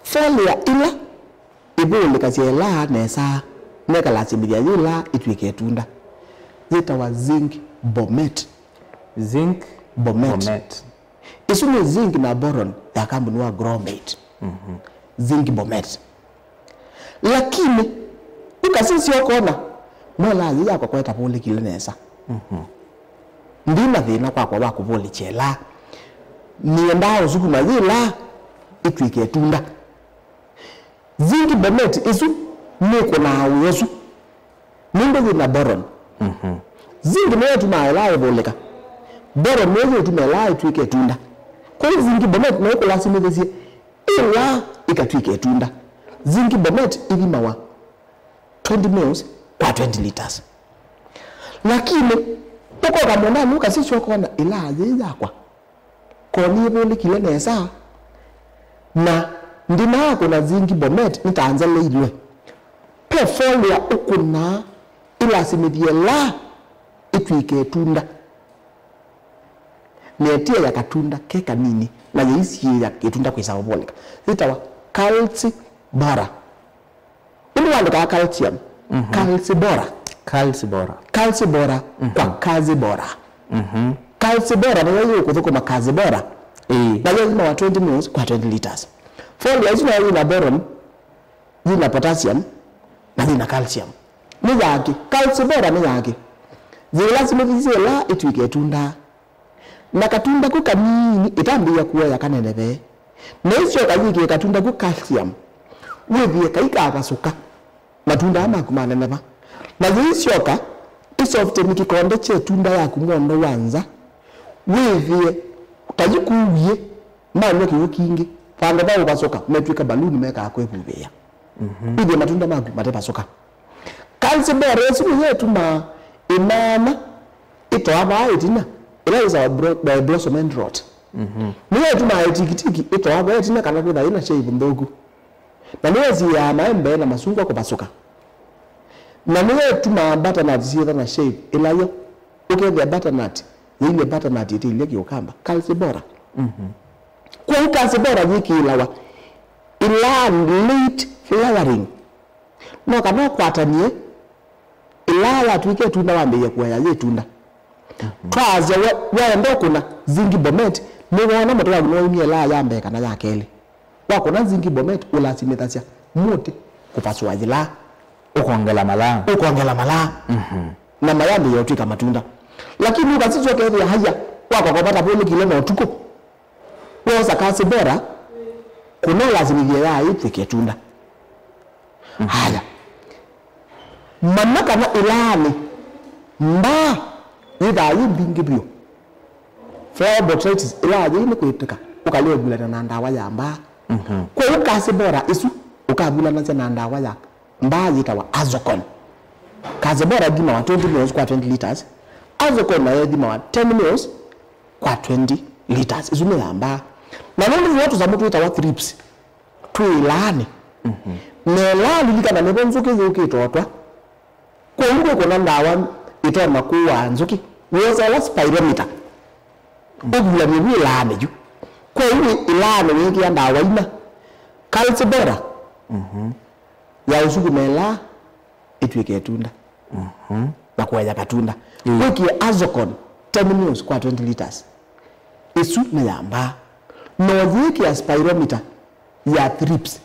foliar ĩla ĩvũlĩkasya ĩlaa nesa, nekalasimĩthya yĩla ĩtw'ĩke ĩtunda, yĩtawa zinc bomate. Zinc bomate. Bomate. Ĩsu nĩ zinc na boron ya kambuni wa Gromate. Mhm. Zinc Bomet. Lakini, ũkasisya ũkona, no ĩlaa yĩĩ yakwa kwa ĩtavũlĩkile nesa. Mhm. Ndi na thĩna kwakwa wa kũvũlĩkya ĩlaa. Nĩendaa ũsukuma yĩ ĩlaa ĩtw'ĩke ĩtunda. Zinc Bomet ĩsu nĩkũnaa wĩa ũsu. Nũndũ yĩ na boron. Mhm. Zinc nĩyo ĩtumaa ĩlaa ĩvũlĩka. Boron nĩyo yĩũtuma ĩlaa ĩtw'ĩke ĩtunda. Kwoou Zinc Bomet nĩyo ĩkũlasimĩthĩsye ĩlaa ĩkatw'ĩke ĩtunda. Zinc Bomet ĩthimawa twenty mils kwa twenty litres. Lakini, ũkoka mũndanĩ ũkasisya ũkona ĩlaa yĩĩ yakwa ko nĩvũlĩkile nesa, na ndinaakũna Zinc Bomet nĩtanzeleilwe. Ve foliar ũkũnaa ĩlasimĩthye ĩlaa ĩtw'ĩke ĩtunda. Na ĩtia ya katunda ke kanini, na yĩisiĩĩa ĩtunda kwĩsa ũvũlĩka. Yĩtawa Calci Bora. Ũndũ waandĩkaa calcium. Mhm. Calci Bora. Calci Bora. Calci Bora kwa Kazi Bora. Mhm. Calci Bora nĩyo yĩũkũthũkũma Kazi Bora. Ĩĩ. Na yo ĩthimawa twenty mils kwa twenty litres. Foliar ĩsu nayo yĩ na boron, yĩ na potassium, na yĩ na calcium. Nĩ yake. Calci Bora nĩ yake. Yĩlasimĩthĩsye ĩlaa ĩtw'ĩke ĩtunda. Na katunda ku kanini ĩtambĩĩa kũea kaneneve. Na ĩsyoka yĩkĩe katunda ku calcium. Wĩthĩe kaikavasũka. Matunda aa maku maneneva. Na yĩisyoka, ĩsoften kĩkonde kya ĩtunda yaku mwondo wa nza. Wĩthĩe ta yĩkuwie, manw'a kĩw'ũ kingĩ. Vandũ va ũvasũka, metw'ĩka baluni mekaa kwĩvuvĩĩa. Mhm. Wĩthĩe matunda maku matevasũka. Calci Bora ĩsu nĩyo ĩtumaa ĩmaana ĩtoa vaa ĩtina, ĩla yĩtawa bro-, eh, blossom end rot. Mhm. Nĩyo ĩtumaa ĩtikitiki ĩtoa vaa ĩtina kana kwĩtha yĩna shape nthũku. Na nĩyo ĩsiĩĩaa maembe na masungwa kũvasũka. Na nĩyo ĩtumaa butternut syĩtha na shape ĩla yo. Ũkethĩa butternut yĩilye butternut ĩtĩilye kĩũkamba. Calci Bora. Mhm. Kwoou Calci Bora yĩkĩĩlawa ĩlaa late flowering. No kana ũkwatanie, ĩlaa yatw'ĩka ĩtunda wambĩĩe kũea yĩ ĩtunda. Mhm. Twaasya we-, weenda ũkũna Zinc Bomet, nĩwoona mũtĩ waku nĩwaumie ĩlaa ya mbee kana ya kelĩ. Wakũna Zinc Bomet, ũlasimĩthasya mũtĩ kũvasũa yĩlaa. Ũkongela malaa. Ũkongela malaa. Mhm. Na mayambĩĩa ũtw'ĩka matunda. Lakini ũkasisya ũkethĩa haya, wakwa kwa vata vũlĩkile na ũtukũ. Wosa Calci Bora, kũna ũlasimĩthye ĩlaa ĩtw'ĩke ĩtunda. Mhm. Haya. Manya kana ĩlaanĩ, mbaa yĩthaa yĩ mbingĩ vyũ. Flower botrytis, ĩlaa yĩĩ nĩkwĩtĩka, ũkalea ũvulana na ndawa ya mbaa. Mhm. Kwoou Calci Bora ĩsu, ũkavulanasya na ndawa ya mbaa yĩtawa Azocon. Calci Bora ĩthimawa twenty mils kwa twenty litres. Azocon nayo ĩthimawa ten mils kwa twenty litres. Ĩsu nĩ ya mbaa. Na nũndũ nĩyo tũsamũ twĩtawa thrips twĩ ĩlaanĩ. Mhm. Na ĩlaa lilikana nĩvo nzũkĩ yũkĩte ũtwa. Kwoou ndwĩkũna ndawa ĩtonya kũaa nzũkĩ. Wĩosa ĩla spirometer. Ũvulany'e vu ĩlaanĩ yu. Kwoou wĩ ĩlaanĩ wĩkĩa ndawa ina. Calci Bora. Mhm. Ya ũsukuma ĩlaa ĩtw'ĩke ĩtunda. Mhm. Na kũea katunda. Mm. Wĩkĩe Azocon ten mils kwa twenty litres. Ĩsu nĩ ya mbaa. No yĩkĩa spirometer ya thrips.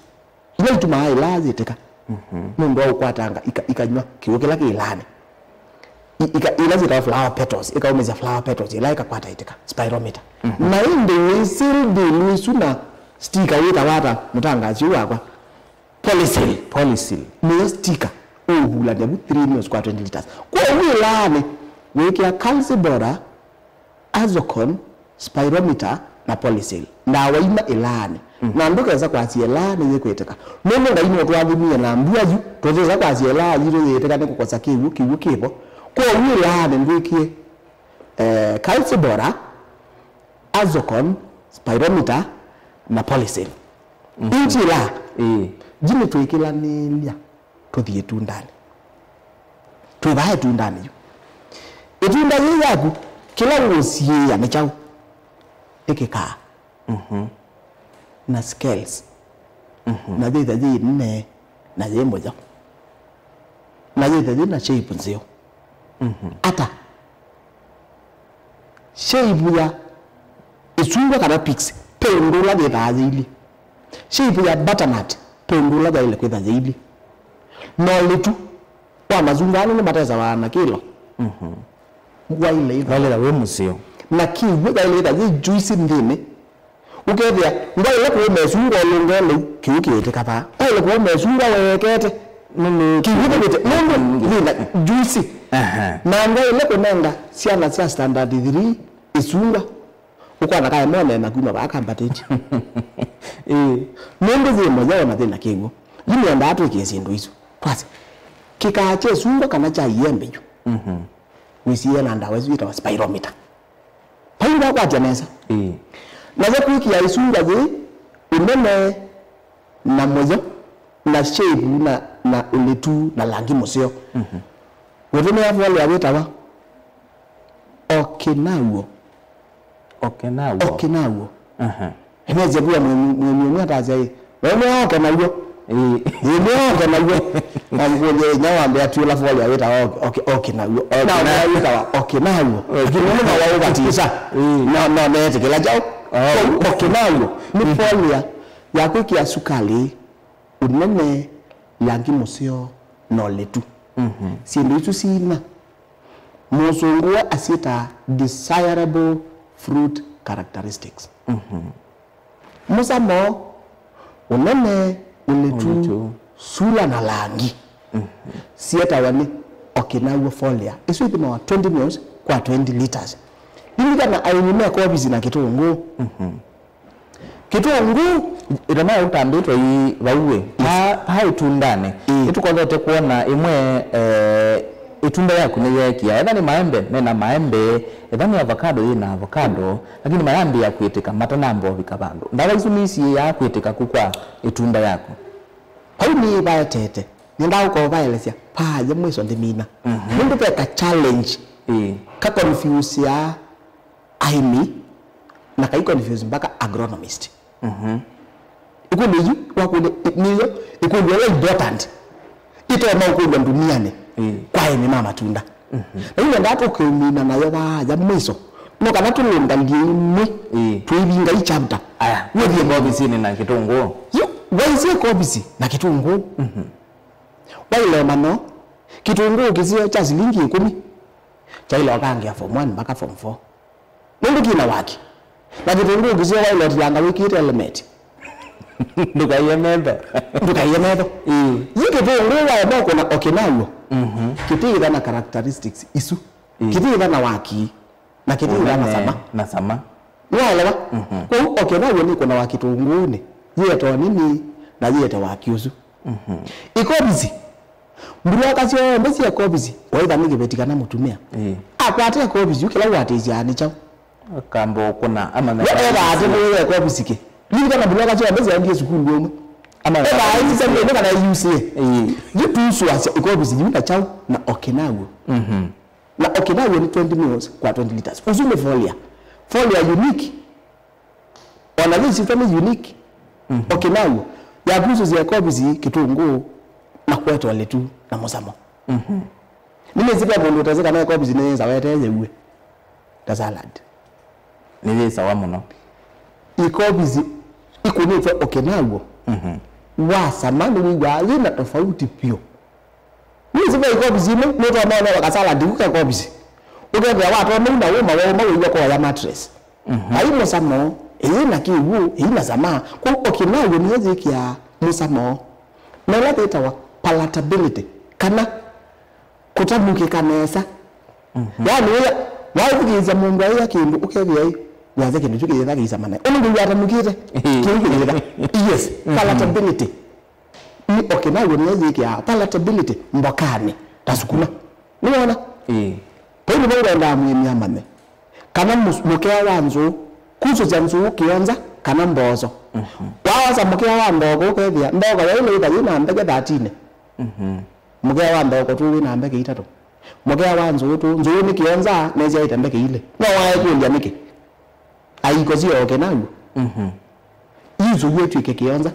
Ila itumaa ĩlaa yĩtĩka. Mhm. Nũndũ wa ũkwatanga ika-, ikanyw'a kĩw'ũ kĩla kĩ ĩlaanĩ. I-, ika-, ila syĩtawa flower petals, ikaumĩsya flower petals, ila ikakwata ĩtĩka, spirometer. Mhm. Na ĩndĩ wĩ seal deal ĩsu na sticker wĩtawa ata, mũtangaasi ũũ wakwa? Polyseal. Polyseal. Nĩyo sticker ũũvulany'a vu three mils kwa twenty litres. Kwoou ĩlaanĩ, wĩkĩa Calci Bora, Azocon, spirometer, na Polyseal. Ndawa ina ĩlaanĩ. Mm. Na ndũkesa kwasya ĩlaa nĩyĩkwĩtĩka. Nũndũ Ngai nũtwathimie na mbua yu, tũtĩsa kwasya ĩlaa yitũ yĩtĩka nĩ kũkosa kĩw'ũ, kĩw'ũ kĩvo. Kwoou ĩlaanĩ ndwĩkie, eh, Calci Bora, Azocon, spirometer, na Polyseal. Mhm. Injila. Ĩĩ. Jini twĩkĩlanĩlya tũthi ĩtundanĩ. Twĩ vaa ĩtundanĩ yu. Ĩtunda yĩĩ yaku, kĩla ũũsiĩĩa nĩ kyaũ? Nĩ kĩkaa. Mhm. Na scales. Mhm. Na yĩtha yĩ nene, na yĩ mũyo. Na yĩtha yĩ na shape nzeo. Mhm. Ata? Shape ya Ĩsungwa kana peaks, ve ũndũ ũla yĩthaa yĩilyĩ. Shape ya butternut, ve ũndũ ũla yaĩle kwĩtha yĩilyĩ. Na ũlĩtu wa masungwa, andũ nĩmatesawa na kĩlo. Mhm. Waĩle ĩtha. Waĩle ĩtha wĩ mũseo. Na kĩw'ũ yaĩle ĩtha yĩ juicy nthĩnĩ. Ũkethĩa, ngwaĩle kũũma ĩsungwa ũlũnge lĩu, kĩw'ũ kĩĩtĩka vaa. Ngwaĩle kũũma ĩsungwa weekete. Nũndũ kĩw'ũ kĩwĩte, nũndũ yĩna juicy. Aha. Na ngwaĩle kũnenga syana sya standard three ĩsungwa. Ũkona kaemone na kuma vaa kambatĩtye. Ĩĩ. Nũndũ yĩ mũyo na yĩna kĩw'ũ. Yu nĩendaa twĩkĩe syĩndũ isu. Twasya, kĩkaa kya ĩsungwa kana kya iembe yu. Mhm. Wĩsiĩe na ndawa ĩsu yĩtawa spirometer. Vai ndakwatya nesa. Ĩĩ. Nayo kwĩkĩa ĩsungwa yĩ ũnene na mũyo na shape na, na ũlĩtu na langi mũseo. Mhm. Ũtũmĩa folĩa wĩtawa Okinawa. Okinawa. Okinawa. Aha. Ĩmesya kuya mũĩmi, mũĩmi ũmwe atasya ĩ, "Wewe nĩ oke naw'o." Ĩĩ. Ĩĩ, nĩ oke naw'o. Namkũlya inya wambe atwĩla folĩa wĩtawa oke, oke, oke naw'o. Oke na naw'o. Wĩtawa oke naw'o. Oke. Nĩ mawa ũvatisa. Ĩĩ. No, no, neetĩkĩla kyaũ. Oh. Kwoou oke naw'o. Nĩ folĩa ya kwĩkĩa sukalĩ, ũnene, langi mũseo, na ũlĩtu. Mhm. Syĩndũ isu sina. Mũsũngũ we asyĩtaa desirable fruit characteristics. Mhm. Mũsamo, ũnene, ũlĩtu, ũlĩtu, sula na langi. Mhm. Syĩtawa nĩ Okinawa folia. Isu ithimawa twenty mils kwa twenty litres. Lilikana aĩmi me kovisi na kĩtũngũũ. Mhm. Kĩtũngũũ. Ĩtama ya ũtambĩtwe ĩ vau ĩ. Yes. Pa, pa ĩtundanĩ. Ĩĩ. Nĩtũkothete kwona ĩmwe, eh, ĩtunda yaku nĩyeekia. Etha nĩ maembe, mena maembe. Etha nĩ avocado, yĩna avocado. Lakini mayambĩĩa kwĩtĩka, matanamba ũvika vandũ. Ndawa isu nisiĩĩaa kwĩtĩka ku kwa ĩtunda yaku. Vau nĩvaetete. Nĩendaa ũkovaelesya. Vaya mwĩso ndĩmina. Mhm. Nũndũ ve ka challenge. Ĩĩ. Ka confuse ya aĩmi, na kai confuse mpaka agronomist. Mhm. Ĩkũlyo yu wakũlya, ĩ-, nĩyo ĩkũlyo ĩla important. Ĩtonya ũkũlw'a ndunianĩ, ĩĩ, kwa aĩmi ma matunda. Mhm. Na yu nendaa tũkĩmina nayo vaya mwĩso. No kana tũlũngalie imwe, ĩĩ, twĩvinga i chapter. Aya, wĩthie kovisinĩ na kĩtũngũũ. Yu, waisye kovisi na kĩtũngũũ. Mhm. Wailema no, kĩtũngũũ kĩseo kya silingi ĩkũmi. Kyaile ũkangĩa form one mpaka form four. Nũndũ kĩna waki. Na kĩtũngũũ kĩseo waĩle ũtilanga wĩkĩĩte helmet. Ndũkaiye metho. Ndũkaiye metho. Ĩĩ. Yĩ kĩtũngũũ waema ũkũna Okinawa. Mhm. Kĩtĩĩtha na characteristics isu. Ĩĩ. Kĩtĩĩtha na waki. Na kĩtĩĩtha na sama. Ũnene na sama. Nĩwaelewa? Mhm. Kwoou Okinawa nĩkũnawa kĩtũngũũnĩ. Yĩete o nini na yĩete waki ũsu. Mhm. Ĩkovisi. Mbuloka syonthe sya kovisi, waitha nĩ kĩveti kana mũtumĩa. Ĩĩ. Akwata ĩkovisi, yu kĩla ũatĩĩsyaa nĩ kyaũ? Akamba ũkũna, amanya. We ethaa atĩ nĩ ĩkovisi kĩ? Lilikana mbuloka syonthe syaendie sukulu ũmwe. Amanya. Ethaa aisisya nĩ kana U C A. Ĩĩ. Yu tusũasya ĩkovisi yu na kyaũ na Okinawa. Mhm. Na Okinawa nĩ twenty mils kwa twenty litres. Ũsu nĩ folia. Folia unique. Ona yĩsyĩtwa nĩ unique. Mhm. Okinawa, yakusũsya kovisi, kĩtũngũũ, na kũete ũlĩtu na mũsamo. Mhm. Nĩnĩsĩ ve mũndũ ũtesĩ kana kovisi nĩyĩsawa ĩteyĩw'e ta salad. Nĩyĩsawa mũno. Ĩkovisi ĩkũnĩtwe Okinawa. Mhm. Wasama nĩwĩw'aa yĩna tofauti vyũ. Nĩsĩ ve ĩkovisi imwe, nũtonya ũnewa kasaladi ku ke kovisi. Ũkethĩa watwa mau na ũma wauma wĩw'a kũoya mattress. Mhm. Vai mũsamo, ĩyĩ na kĩw'ũ, ĩyĩ na sama. Kwoou Okinawa nĩyo yĩkĩaa mũsamo. Na ĩla yĩtawa palatability, kana kũtanukĩka nesa. Mhm. Yaani, wĩa, waĩthukĩĩsya mũndũ aĩa kĩndũ, ũkethĩa ĩ, wĩasya kĩndũ kyu kĩyĩtha kĩisama naĩ. Ũndũ ngwĩw'a atanukĩte, kĩu kĩyĩtha. Yes, mhm, palatability. Nĩ Okinawa nĩyo yĩkĩaa palatability mbokanĩ ta sukuma. Nĩwona? Ĩĩ. Vau nĩvo ngwendaa mũĩmi amanye kana mũs-, mũkea wa nzũũ, kusũsya nzũũ kĩonza kana mboso. Mhm. Waosa mũkea wa ndooko ũkethĩa ndooko yaĩle ĩka yĩ na mbeke thirteen. Mhm. Mũkea wa ndooko tu wĩ na mbeke itatũ. Mũkea wa nzũũ tu, nzũũ nĩ kĩonza, nesyaĩte mbeke ilĩ. No waekũlya nĩkĩ? Aiko syoke naw'o. Mhm. Isu yu ĩtw'ĩke kĩonza.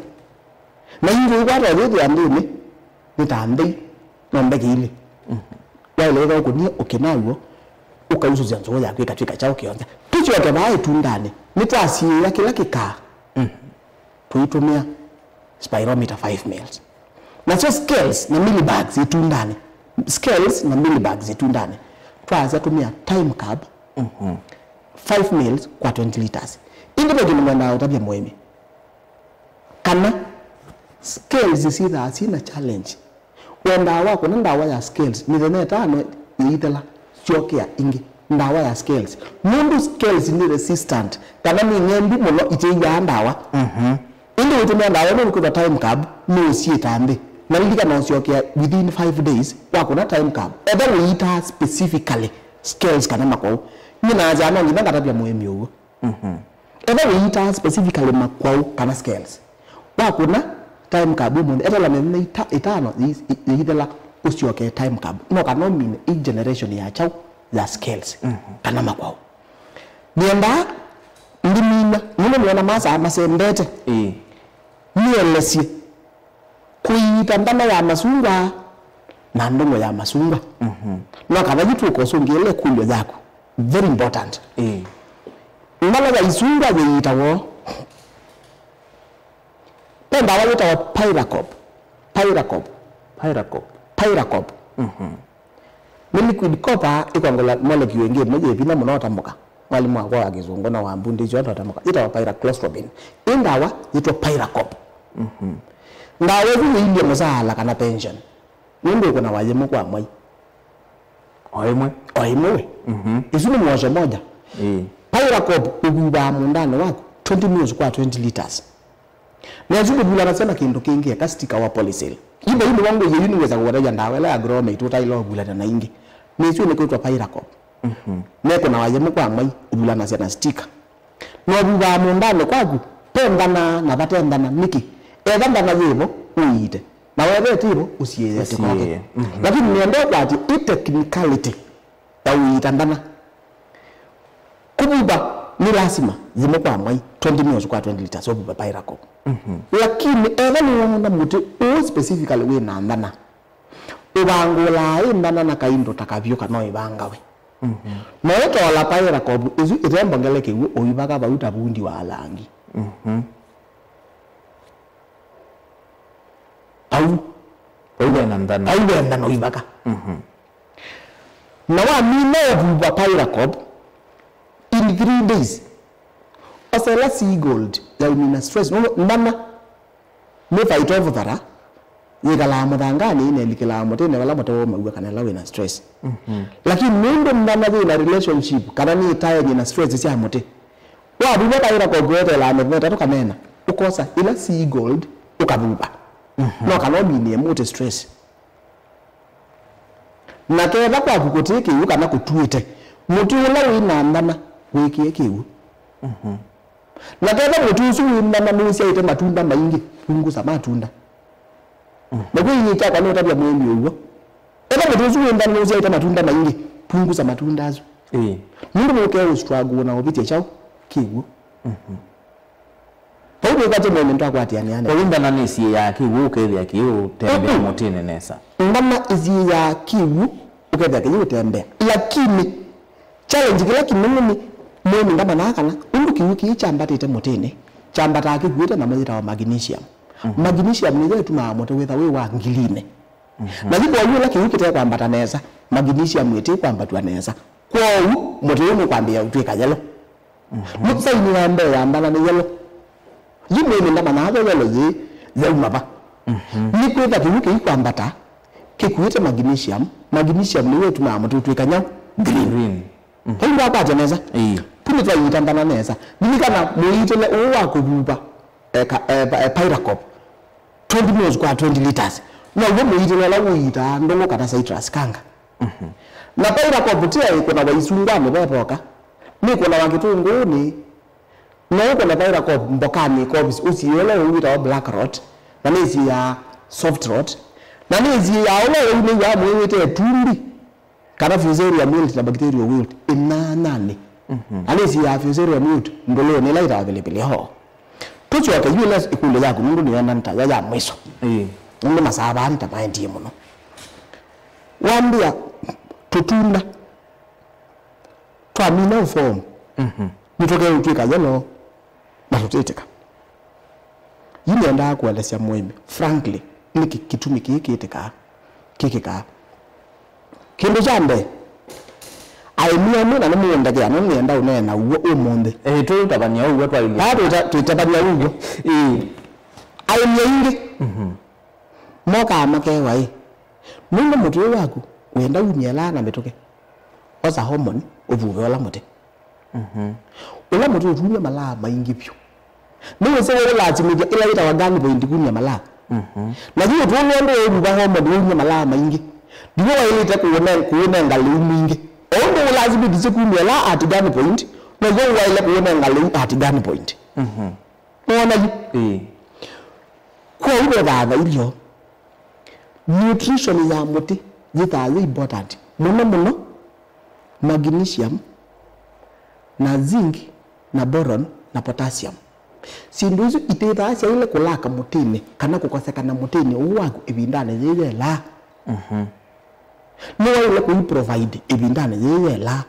Na ingĩ ikwata ũyĩthĩa nthĩnĩ, nĩ ta nthei, no mbeke ilĩ. Mhm. Waĩle ĩtha ũkũnie ũkĩ naw'o, ũkausũsya nzũũ yaku ĩkatw'ĩka kyaũ kĩonza. Tũsyoke vaa ĩtundanĩ. Nĩtwasiĩĩa kĩla kĩkaa tũitũmĩa spirometer five mils. Nasyo scales na millibags itundanĩ. Scales na millibags itundanĩ. Twasya tũmĩa Time Curb, five mils kwa twenty liters. Ĩndĩ ve kĩndũ ngwendaa ũtavya mũĩmi. Kana scales syĩthaa syĩ na challenge. Wendaa wakũna ndawa ya scales mĩthenya ĩtano yĩithela, syokea ĩngĩ ndawa ya scales. Nũndũ scales nĩ resistant, kana nĩ ng'embi mũno, itĩĩaa ndawa. Ĩndĩ wĩtũmĩa ndawa ĩno nĩkwĩthwa Time Curb nũũsyĩta nthĩ. Na lilikana ũsyokea within five days wakũna Time Curb. Etha wĩitaa specifically scales kana makwaũ. Nyie naasyaa no nginya ngatavya mũĩmi ũw'o. Etha wĩitaa specifically makwaũ kana scales, wakũna Time Curb ũmũnthĩ, etela mĩthenya ĩta- ĩtano yĩi- yĩithela, ũsyokee Time Curb. No kana ũmine ĩ generation ya kyaũ? Ya scales kana makwaũ. Nĩendaa ndimina, nũndũ nĩona masaa masembete. Ĩĩ. Nĩelesye kũiita ndana ya masungwa na ndũng'ũ ya masungwa. No kana yu tũkosũngĩĩle ĩkũlyo yaku. Very important. Ĩĩ. Ndana ya isungwa yĩitawa, ve ndawa yĩtawa Pyracop. Pyracop. Pyracop. Pyracop. Nĩ liquid copper ĩkwangũla molecule ĩngĩ ĩmwe yĩ vinya mũno ũtamũka. Mwalimũ wakwa wa Kĩsũngũ na wambundĩsye ũndũ ũtamũka. Yĩtawa pyraclostrobin. Ĩ ndawa yĩtwa Pyracop. Ndawa ĩsu yĩilye mũsaala kana pension. Nũndũ ũkũnawa yĩmwe kwa mwai. O ĩmwe. O ĩmwe we. Ĩsu nĩ mwosho moja. Ĩĩ. Pyracop ũvuvaa mũũndanĩ waku twenty mils kwa twenty liters. Na ĩsu ndĩvulanasya na kĩndũ kĩngĩ eka stika wa Polysil. Ĩthe yu nĩw'o ngũie yu nĩwĩsa kũkũtavya ndawa ĩla ya Gromate ũtaĩle ũvulana na ingĩ. Nĩsyo nĩkwĩtwa Pyracop. Mekũnawa yĩmwe kwa mwai ũvulanasya na stika. Na ũvuvaa mũũndanĩ kwaku, ve nthana na vate nthana nĩkĩ? Etha nthana yĩvo, ũiite. Na wetha ĩtĩvo, ũsiĩĩe ĩtĩ kwake. Ũsiĩĩe. Lakini nĩenda ũkwatye ĩ technicality ya ũiita nthana. Kũvuva nĩ lasima yĩmwe kwa mwai, twenty mils kwa twenty liters ũvuve Pyracop. Lakini etha nĩwoona mũtĩ ũũ specifically wĩ na nthana, ũvangũlaa ĩ nthana na kaindo ta kavyũ kana ĩvangawe. Na ũtola Pyracop ĩsu ĩte mbongele kĩw'ũ ũivaka vau ta vundi wa langi. Vau. Vau ve na nthana. Vau ve nthana ũivaka. Na wamina ũvuva Pyracop, in three days, osa ĩla Seagold yaumina stress. Nũndũ nthana nĩ phytophthora, yĩkalaa mũthanganĩ, ĩnelikĩlaa mũtĩnĩ vala mũtĩ waumaw'a kana ĩla wĩna stress. Lakini nũndũ nthana yĩna relationship kana nĩ ĩtaenye na stress sya mũtĩ, wavuva Pyracop weteelaa mĩthenya ĩtatũ kana ĩna, ũkosa ĩla Seagold ũkavuva. No kana ũminĩe mũtĩ stress. Na ketha kwaku kũtĩ kĩw'ũ kana kũtuĩte, mũtĩ ũla wĩ na nthana wĩkĩe kĩw'ũ. Na ketha mũtĩ ũsu wĩ nthana nũsyaĩte matunda maingĩ, pungusa matunda. Na kwĩ inyie kyakwa nũtavya mũĩmi ũw'o. Etha mũtĩ ũsu wĩ nthana nũsyaĩte matunda maingĩ, pungusa matunda asu. Ĩĩ. Nũndũ nũkee ũstruggle na ũvĩtye kyaũ kĩw'ũ. Vau nĩkwatye mũndũ twakwatĩanĩa nĩ. Kwoou nthana nĩsiĩĩaa kĩw'ũ ũkethĩa kĩyĩũtembea mũtĩnĩ nesa. Nthana ĩsiĩĩaa kĩw'ũ ũkethĩa kĩyĩũtembea. Lakini challenge kĩla kĩnene nĩ mũĩmi ndamanyaa kana ũndũ kĩw'ũ kĩĩ kyambatĩte mũtĩnĩ, kyambataa kĩkuĩte nyamũ yĩtawa magnesium. Magnesium nĩyo ĩtumaa mũtĩ wĩtha wĩ wa ngilinĩ. Na yu kwoou ĩla kĩw'ũ kĩtekwambata nesa, magnesium ĩtĩkwambatw'a nesa. Kwoou mũtĩ ũyũ nũkwambĩĩa ũtw'ĩka yellow. Nĩ saini ya mbee ya nthana nĩ yellow. Yu mwĩĩ ndamanyaa yellow yĩĩ yauma va. Nĩkwĩtha kĩw'ũ kĩikwambata kĩkuĩte magnesium, magnesium nĩyo ĩtumaa mũtĩ ũtw'ĩka nyaũ? Green. Green. Vau ndwakwatya nesa? Ĩĩ. Vu nĩtwaiita nthana nesa. Lilikana mũiitĩle ũũ wa kũvuva, eh, ka- eh, pa- eh, Pyracop, twenty mils kwa twenty liters. Now'o mũiitĩle ũla ũiitaa ndũngũ kana citrus kanga. Na Pyracop ti ya ĩkũnawa isungwanĩ ve voka. Nĩkũnawa kĩtũngũũnĩ. No ũkũne Pyracop mbokanĩ ĩkovisi ũsiĩĩe ũla ũu wĩtawa black rot, na nĩsiĩĩaa soft rot, na nĩsiĩĩaa ũla ũu nĩw'aa mũĩ wĩte ĩtumbi, kana fusarium wilt na bacterial wilt ĩnyanyanĩ. Na nĩsiĩĩaa fusarium wilt ndũlũnĩ ĩla ĩtawa pilipili hoho. Tũsyoke yu ĩla ĩkũlyo yaku nũndũ nĩyona ta ya ya mwiso. Ĩĩ. Nũndũ masaa vaa nĩ ta maendie mũno. Wambĩa tũtunda twamina ũform. Nĩtũkeũtw'ĩka yellow na tũtĩtĩka. Yu nĩendaa kũelesya mũĩmi, frankly, nĩkĩ kĩtumi kĩĩ kĩtĩkaa, kĩkĩkaa. Kĩndũ kya mbee, aĩmi amwe, na nĩmũũndekea, no nĩenda ũneena ũw'o ũmũnthĩ. Ĩĩ, tũitavany'a ũw'o twaĩlye. Aa, twĩta-, twĩtavany'a ũw'o. Ĩĩ. Aĩmi aingĩ, mhm, mokaa makewa ĩ, nũndũ mũtĩ ũyũ waku wenda umye ĩlaa na mĩtũkĩ, osa hormone ũvuve ũla mũtĩ. Mhm. Ũla mũtĩ ũtumya malaa maingĩ vyũ. Nĩwĩsĩ we ũlasimĩthya ĩla yĩtawa gun point kumya malaa. Mhm. Na yu ũtũlwa ndũũvuva hormone waumya malaa maingĩ. Ndiwe waĩlĩte kũũne-, kũũnenga lĩu mwingĩ. O ũndũ ũlasimĩthisye kumya ĩla at gun point, now'o ũwaĩle kũũnenga lĩu at gun point. Mhm. Nĩwona yu? Ĩĩ. Kwoou ve thatha ilyo, nutrition ya mũtĩ yĩthaa yĩ important mũno mũno, magnesium na zinc na boron na potassium. Syĩndũ isu itĩthaa syaĩle kũlaka mũtĩnĩ kana kũkosekana mũtĩnĩ ũũ waku ĩvindanĩ yĩĩ yelaa. Mhm. Nĩwaĩle kũi provide ĩvindanĩ yĩĩ yelaa.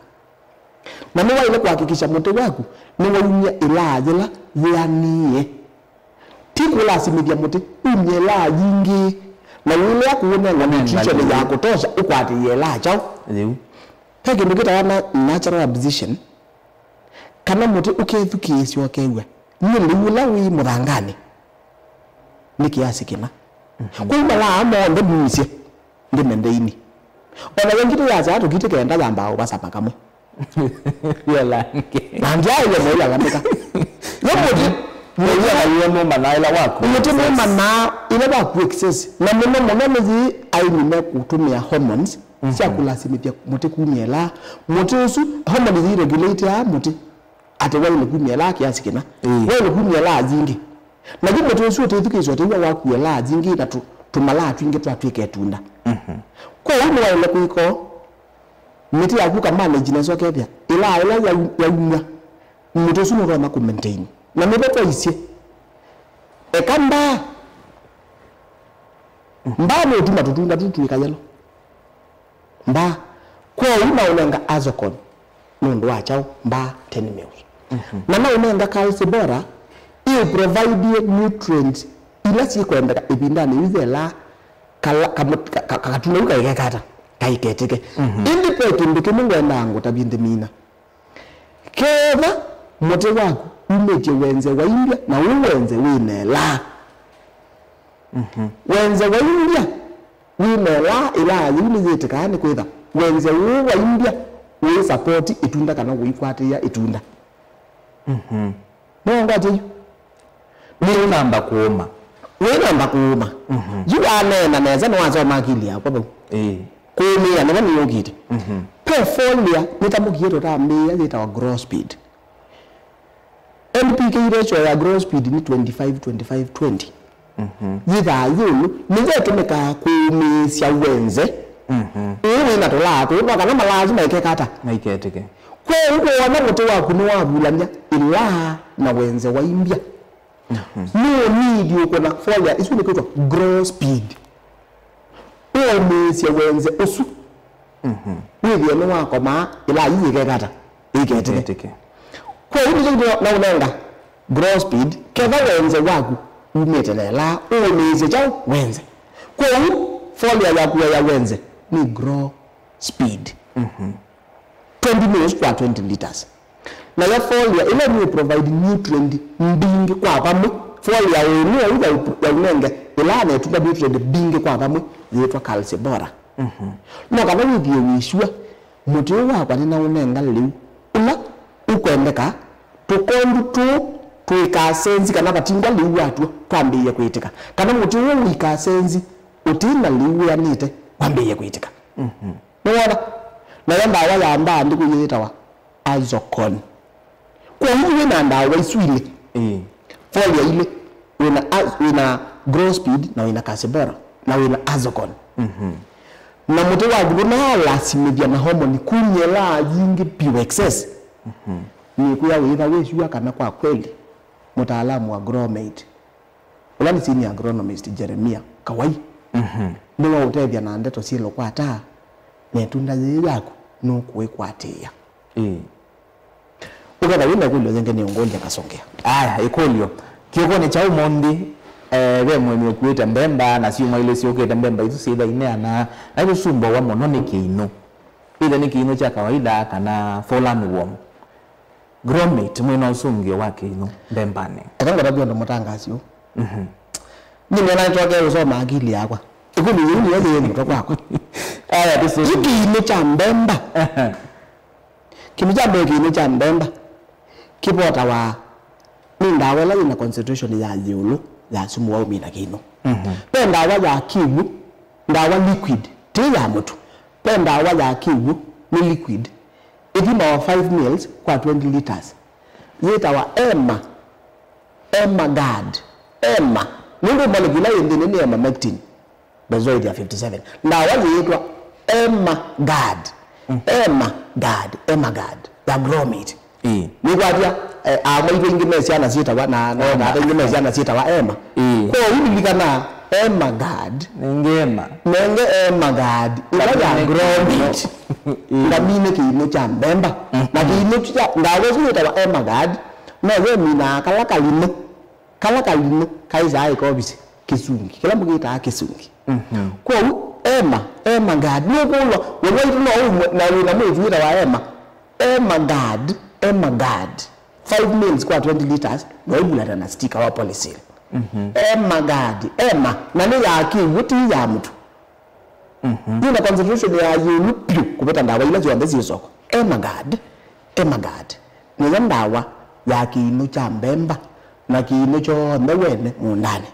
Na nĩwaĩle kũhakikisha mũtĩ waku nĩwaumya ĩlaa yĩla yĩanĩe. Ti kũlasimĩthya mũtĩ umye ĩlaa yingĩ, na ũilea kũũnenga nutrition ya kũtosha ũkwatĩĩe ĩlaa kyaũ. Yĩu. Ve kĩndũ kĩtawa na natural absorption, kana mũtĩ ũkethukĩĩsya ũkew'a nĩ lĩu ũla wĩ mũthanganĩ. Nĩ kĩasi kĩna. Mhm. Kwoou malaa monthe muisye ndĩme ndĩini. O na yo ngitũ yasyaa tũkitĩ kenda yambaa ũvasama kamwe. Yolange. Na ndyaĩle mwaĩlalamĩka. Yo mũtĩ, mũtĩ mũmanaa ĩla waku. Mũtĩ mũmanaa ĩla waku excess. Na mũno mũno nĩ yĩĩ aĩmi mekũtũmĩa hormones, mhm, sya kũlasimĩthya mũtĩ kumya ĩlaa. Mũtĩ ũsu, hormones iregulateaa mũtĩ. Atĩ waĩle kumya ĩlaa kĩasi kĩna. Ĩĩ. Waĩle kumya ĩlaa yingĩ. Na yu mũtĩ ũsu ũtĩthukĩĩsya ũtĩw'a waku ĩlaa yingĩ na tũ-, tũmalaa twingĩ twatw'ĩka ĩtunda. Mhm. Kwoou nĩwaĩle kwĩka ũu, mĩtĩ yaku ũkamanage nesa ũkethĩa ĩlaa ĩla yau-, yaumw'a, mũtĩ ũsu nũtonya kũmaintain. Na nĩvo twaisye, eka mbaa. Mbaa nĩũtuma tũtunda tũu twĩka yellow. Mbaa. Kwoou naũnenga Azocon nũndũ wa kyaũ? Mbaa ten mils. Mhm. Na naũnenga Calcibora ĩũprovide nutrient ila syĩkwendeka ĩvindanĩ yĩu yelaa kala, kamu-, ka, ka, ka, katunda kau kaikekata, kaiketĩke. Mhm. Ĩndĩ ve kĩndũ kĩmwe ngwendaa ngũtavye ndĩmina. Ketha mũtĩ waku umĩtye wenze wa India, na ũu wenze wĩ na ĩlaa. Mhm. Wenze wa India wĩ na ĩlaa, ĩlaa yĩu nĩyĩtĩkaa nĩ kwĩtha wenze ũũ wa India ũĩ support ĩtunda kana ũikwatĩĩa ĩtunda. Mhm. Nĩwangwatya yu? Nĩũnamba kũũma. Nĩũnamba kũũma. Mhm. Yu waneena nesa, nĩwasoma akili yakwa vau. Ĩĩ. Kũũmĩĩa nĩvo nĩyũkĩte. Mhm. Ve foliar nĩtamũkie tũtambĩĩa yĩtawa grow speed. N P K ratio ya grow speed nĩ twenty-five, twenty-five, twenty. Mhm. Yĩthaa yĩũlũ nĩyo ĩtũmĩkaa kũũmĩĩsya wenze. Mhm. Ũũ wĩ na tũlaa tũũ, no kana malaa asu maikeka ata? Maiketĩke. Kwoou wona mũtĩ waku nĩwavulany'a ĩlaa na wenze wa India. Mhm. Nũũnidi ũkũna foliar, isu nĩkwĩtwa grow speed. Ũũmĩĩsye wenze ũsu. Mhm. Wĩthĩe nĩwakomaa ĩlaa yu yĩkeka ata? Ĩiketĩke. Ĩiketĩke. Kwoou nĩkyo kĩtuma naũnenga grow speed, ketha wenze waku umĩte na ĩlaa, ũũmĩĩsye kyaũ? Wenze. Kwoou foliar yaku ya wenze nĩ grow speed. Mhm. Twenty mils kwa twenty liters. Nayo foliar ĩla nĩ provide nutrient mbingĩ kwa vamwe, foliar ĩno ya ũnenge ĩla na ĩtunda nutrient mbingĩ kwa vamwe yĩtwa Calcibora. Mhm. No kana wĩthĩe wĩ sure mũtĩ ũũ wakwa nĩnaũnenga lĩu ũla ũkwendeka, tũkondu tũũ twĩkaa senzi kana vatingwa lĩu watw'o twambĩĩe kwĩtĩka, kana mũtĩ ũũ wĩkaa senzi ũtĩ na lĩu wĩanĩte wambĩĩe kwĩtĩka. Mhm. Nĩwona? Nayo ndawa ya mbaa ndĩku yĩtawa Azocon. Kwoou wĩ na ndawa isu ilĩ. Ĩĩ. Foliar ilĩ. Wĩ na az-, wĩ na grow speed na wĩ na Calcibora na wĩ na Azocon. Mhm. Na mũtĩ waku ndũnalasimĩthya na hormone kumya ĩlaa yingĩ piũ excess. Mhm. Nĩkwĩa wĩtha wĩ sure kana kwa kweli mũtaalamu wa Growmate, ũla nĩ senior agronomist Jeremia Kawai, mhm, nĩwaũtethya na ndeto syĩ lũkwata na ĩtunda yĩĩ yaku nũkũĩkwatĩĩa. Ĩĩ. Ũkethwa wĩ na ĩkũlyo yĩngĩ nĩũngũlya ngasongea. Aya, ĩkũlyo. Kĩokonĩ kya ũmũnthĩ, eh, ve mũĩmi ũkuĩte mbemba, na syumwa ilĩ syũkĩte mbemba isu syĩtha ineana, na itũsumbũawa mũno nĩ kĩinũ. Either nĩ kĩinũ kya kawaida kana fallen worm. Gromit, mwĩ na ũsũngĩo wa kĩinũ mbembanĩ? Eka ngũtavye ũndũ mũtangaasi ũũ. Mhm. Nĩ nĩna nĩtokee ũsoma akili yakwa. Ĩkũlyo yĩu nĩyo yĩ mũtwe kwakwa. Aya, tũsũngĩe. Yu kĩinũ kya mbemba. Kĩndũ kya mbee, kĩinũ kya mbemba kĩvotawa nĩ ndawa ĩla yĩna concentration ya ĩũlũ ya sumu wa ũmina kĩinũ. Mhm. Ve ndawa ya kĩw'ũ, ndawa liquid, ti ya mũtu. Ve ndawa ya kĩw'ũ, nĩ liquid, ĩthimawa five mils kwa twenty liters. Yĩtawa Ema, Ema Guard, Ema. Nũndũ molecule ĩla yĩ nthĩnĩ nĩ emamectin. Benzoyl ya fifty seven. Ndawa yĩĩtwa Ema Guard. Mm. Ema Guard, Ema Guard ya Gromit. Ĩĩ. Nĩkwatya, eh, aamwa aitũ aingĩ me syana syĩtawa, na, na, na Ema. Ata aingĩ me syana syĩtawa Ema. Ĩĩ. Kwoou lilikana Ema Guard. Nenge Ema. Nenge Ema Guard. Ĩla ya Ngamine Gromit. Ĩĩ. Ngamine kĩinũ kya mbemba. Mm. Na kĩinũ kya ndawa ĩsu yĩtawa Ema Guard, no yo ĩminaa kala kalimũ. Kala kalimũ kaĩsaa ĩkovisi kĩsungi, kĩla mũkĩtaa kĩsungi. Mhm. Kwoou, Ema, Ema Guard, nũkũlwa, we waitũ no ũmwe, na wĩ na mwĩĩtu wĩtawa Ema. Ema Guard, Ema Guard, five mils kwa twenty liters, na ũivulata na stika wa polysil. Mhm. Ema Guard, Ema, na nĩ ya kĩw'ũ, ti ya mũtu. Mhm. Yĩna concentration ya ĩũlũ vyũ kũvĩta ndawa ila syonthe syĩ soko. Ema Guard, Ema Guard, nĩyo ndawa ya kĩinũ kya mbemba na kĩinũ kyonthe wene mũũndanĩ.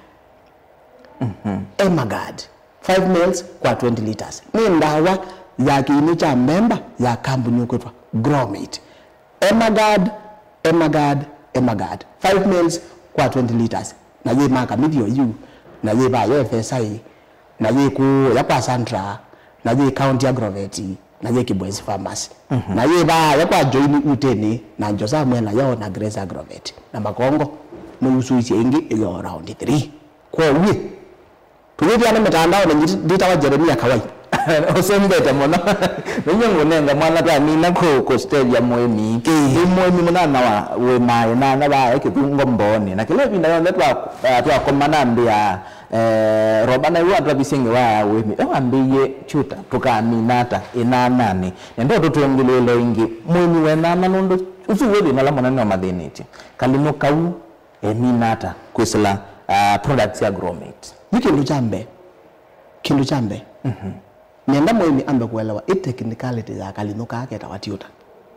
Mhm. Ema Guard, five mils kwa twenty liters. Nĩ ndawa ya kĩinũ kya mbemba ya kambuni ũkwĩtwa Gromit. Ema Guard, Ema Guard, Ema Guard. Five mils kwa twenty liters. Na yĩ Makamithio yu, na yĩ vaya F S I, na yĩ kũũya kwa Sandra, na yĩ County Agrovet, na yĩ Kibwezi Farmers. Mhm. Na yĩ vaya kwa Joini Uteni, na Njosa mwena yao na Grace Agrovet. Na Makongo, nĩusũisye ĩngĩ ĩyo round three. Kwoou, tũyĩthiana mĩtandaonĩ, nyi-, nditawa Jeremia Kawai. Ũsembete mũno. Nĩnyie ngũnenga mwana twamina kũ-, kũstethya mũĩmi. Ĩĩ. Nĩ mũĩmi mũnana wa wĩmae nana vae kĩthungo mboonĩ. Na kĩla ĩvinda yonthe twa-, eh, twakoma nambĩa, eh, Roba na iwe atwavisye ngewa ya ũĩmi. E wambĩie tuta, tũkamina ata ĩnananĩ? Nenda ũtũtũngĩlĩĩle ĩngĩ. Mũĩmi we nana nũndũ ũsu wĩ thĩna ũla mũnene ũmathĩnĩtye. Kalimũ kau emina ata kwĩsĩla, ah, products ya Gromit? Yu kĩndũ kya mbee, kĩndũ kya mbee, mhm, nenda mũĩmi ambe kũelewa ĩ technicality ya kalimũ kaa ketawa tuta.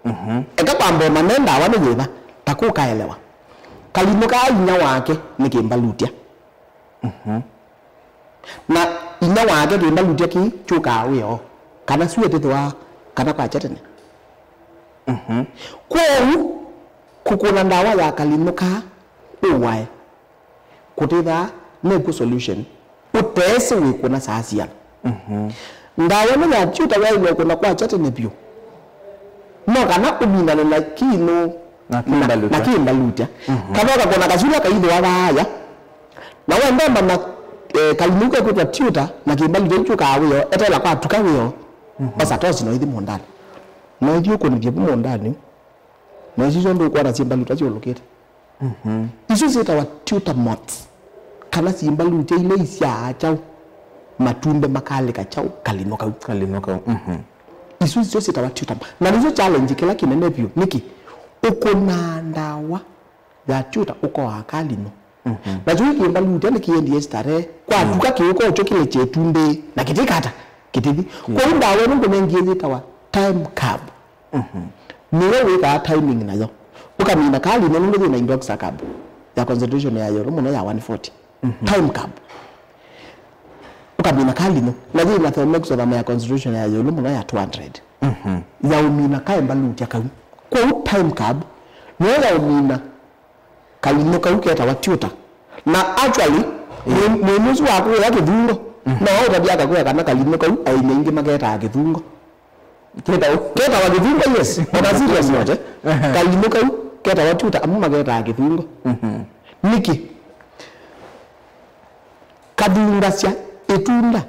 Mhm. Eka kwamba ũmanye ndawa nĩ yĩva, ta kũkaelewa. Kalimũ kaa inya wake nĩ kĩmbalutya. Mhm. Na inya wake kĩmbalutya kĩĩ kyũkaa wĩoo, kana syũa ĩtĩthĩwa kana kwakya tene. Mhm. Kwoou, kũkũna ndawa ya kalimũ kaa ũwae kũtĩthaa nĩkw'o solution, ũteesĩ wĩkũna saa siana. Mhm. Ndawa ĩno ya tuta yaĩlwe ũkũna kwakya tene vyũ. No kana ũminane na kĩinũ na kĩmbalutya. Na kĩmbalutya. Mhm. Kana ũkakũna kasulya kaithĩwa vaaya. Na wenda ũmanya, eh, kalimũ kekwĩtwa tuta na kĩmbalutya kyũkaa wĩoo, etela kwa tuka wĩoo. Mhm. Osa tosi na ũithi mũũndanĩ. Na ũithi ũkũnĩthye vu mũũndanĩ. Na isu syonthe ũkwona syĩmbalutya syũlũkĩte. Mhm. Isu syĩtawa tuta moths, kana syĩmbalutya ila isyaa kyaũ, matumbĩ makalĩka kyaũ, kalimũ kau. Kalimũ kau, mhm. Isu syo syĩtawa tuta moths. Na nĩsyo challenge kĩla kĩnene vyũ. Nĩkĩ? Ũkũnaa ndawa ya tuta ũkoaa kalimũ. Mhm. Nakyo kĩmbalutya nĩkĩendie starehe. Kwa, mm, tuka kĩũka ũkyo kĩlekye ĩtumbĩ, na kĩtikata, kĩtithi. Mm. Kwoou ndawa ĩno ngũnengie yĩtawa time curb. Mhm. Nĩyo wĩkaa timing nayo. Ũkamina kalimũ nũndũ yĩna indoxacarb ya concentration ya ĩũlũ mũno ya one forty. Mhm. Time curb. Ũkamina kalimũ, na yĩna thiamethoxam ya concentration ya ĩũlũ mũno ya two hundred. Mhm. Ya ũmina kaembalutya kau. Kwoou time curb nĩyo ya ũmina kalimũ kau ketawa tuta. Na actually, mm, mwĩ-, mwĩĩnĩ ũsu wa kũya kĩthungo, mhm, no ũtavya akakũya kana kalimũ kau aĩmi aingĩ maketaa kĩthungo. Ketawa? Ketawa kĩthungo, yes. On a serious note, eh. Ehe. Kalimũ kau ketawa tuta, amwe maketaa kĩthungo. Mhm. Nĩkĩ? Kathungasya ĩtunda,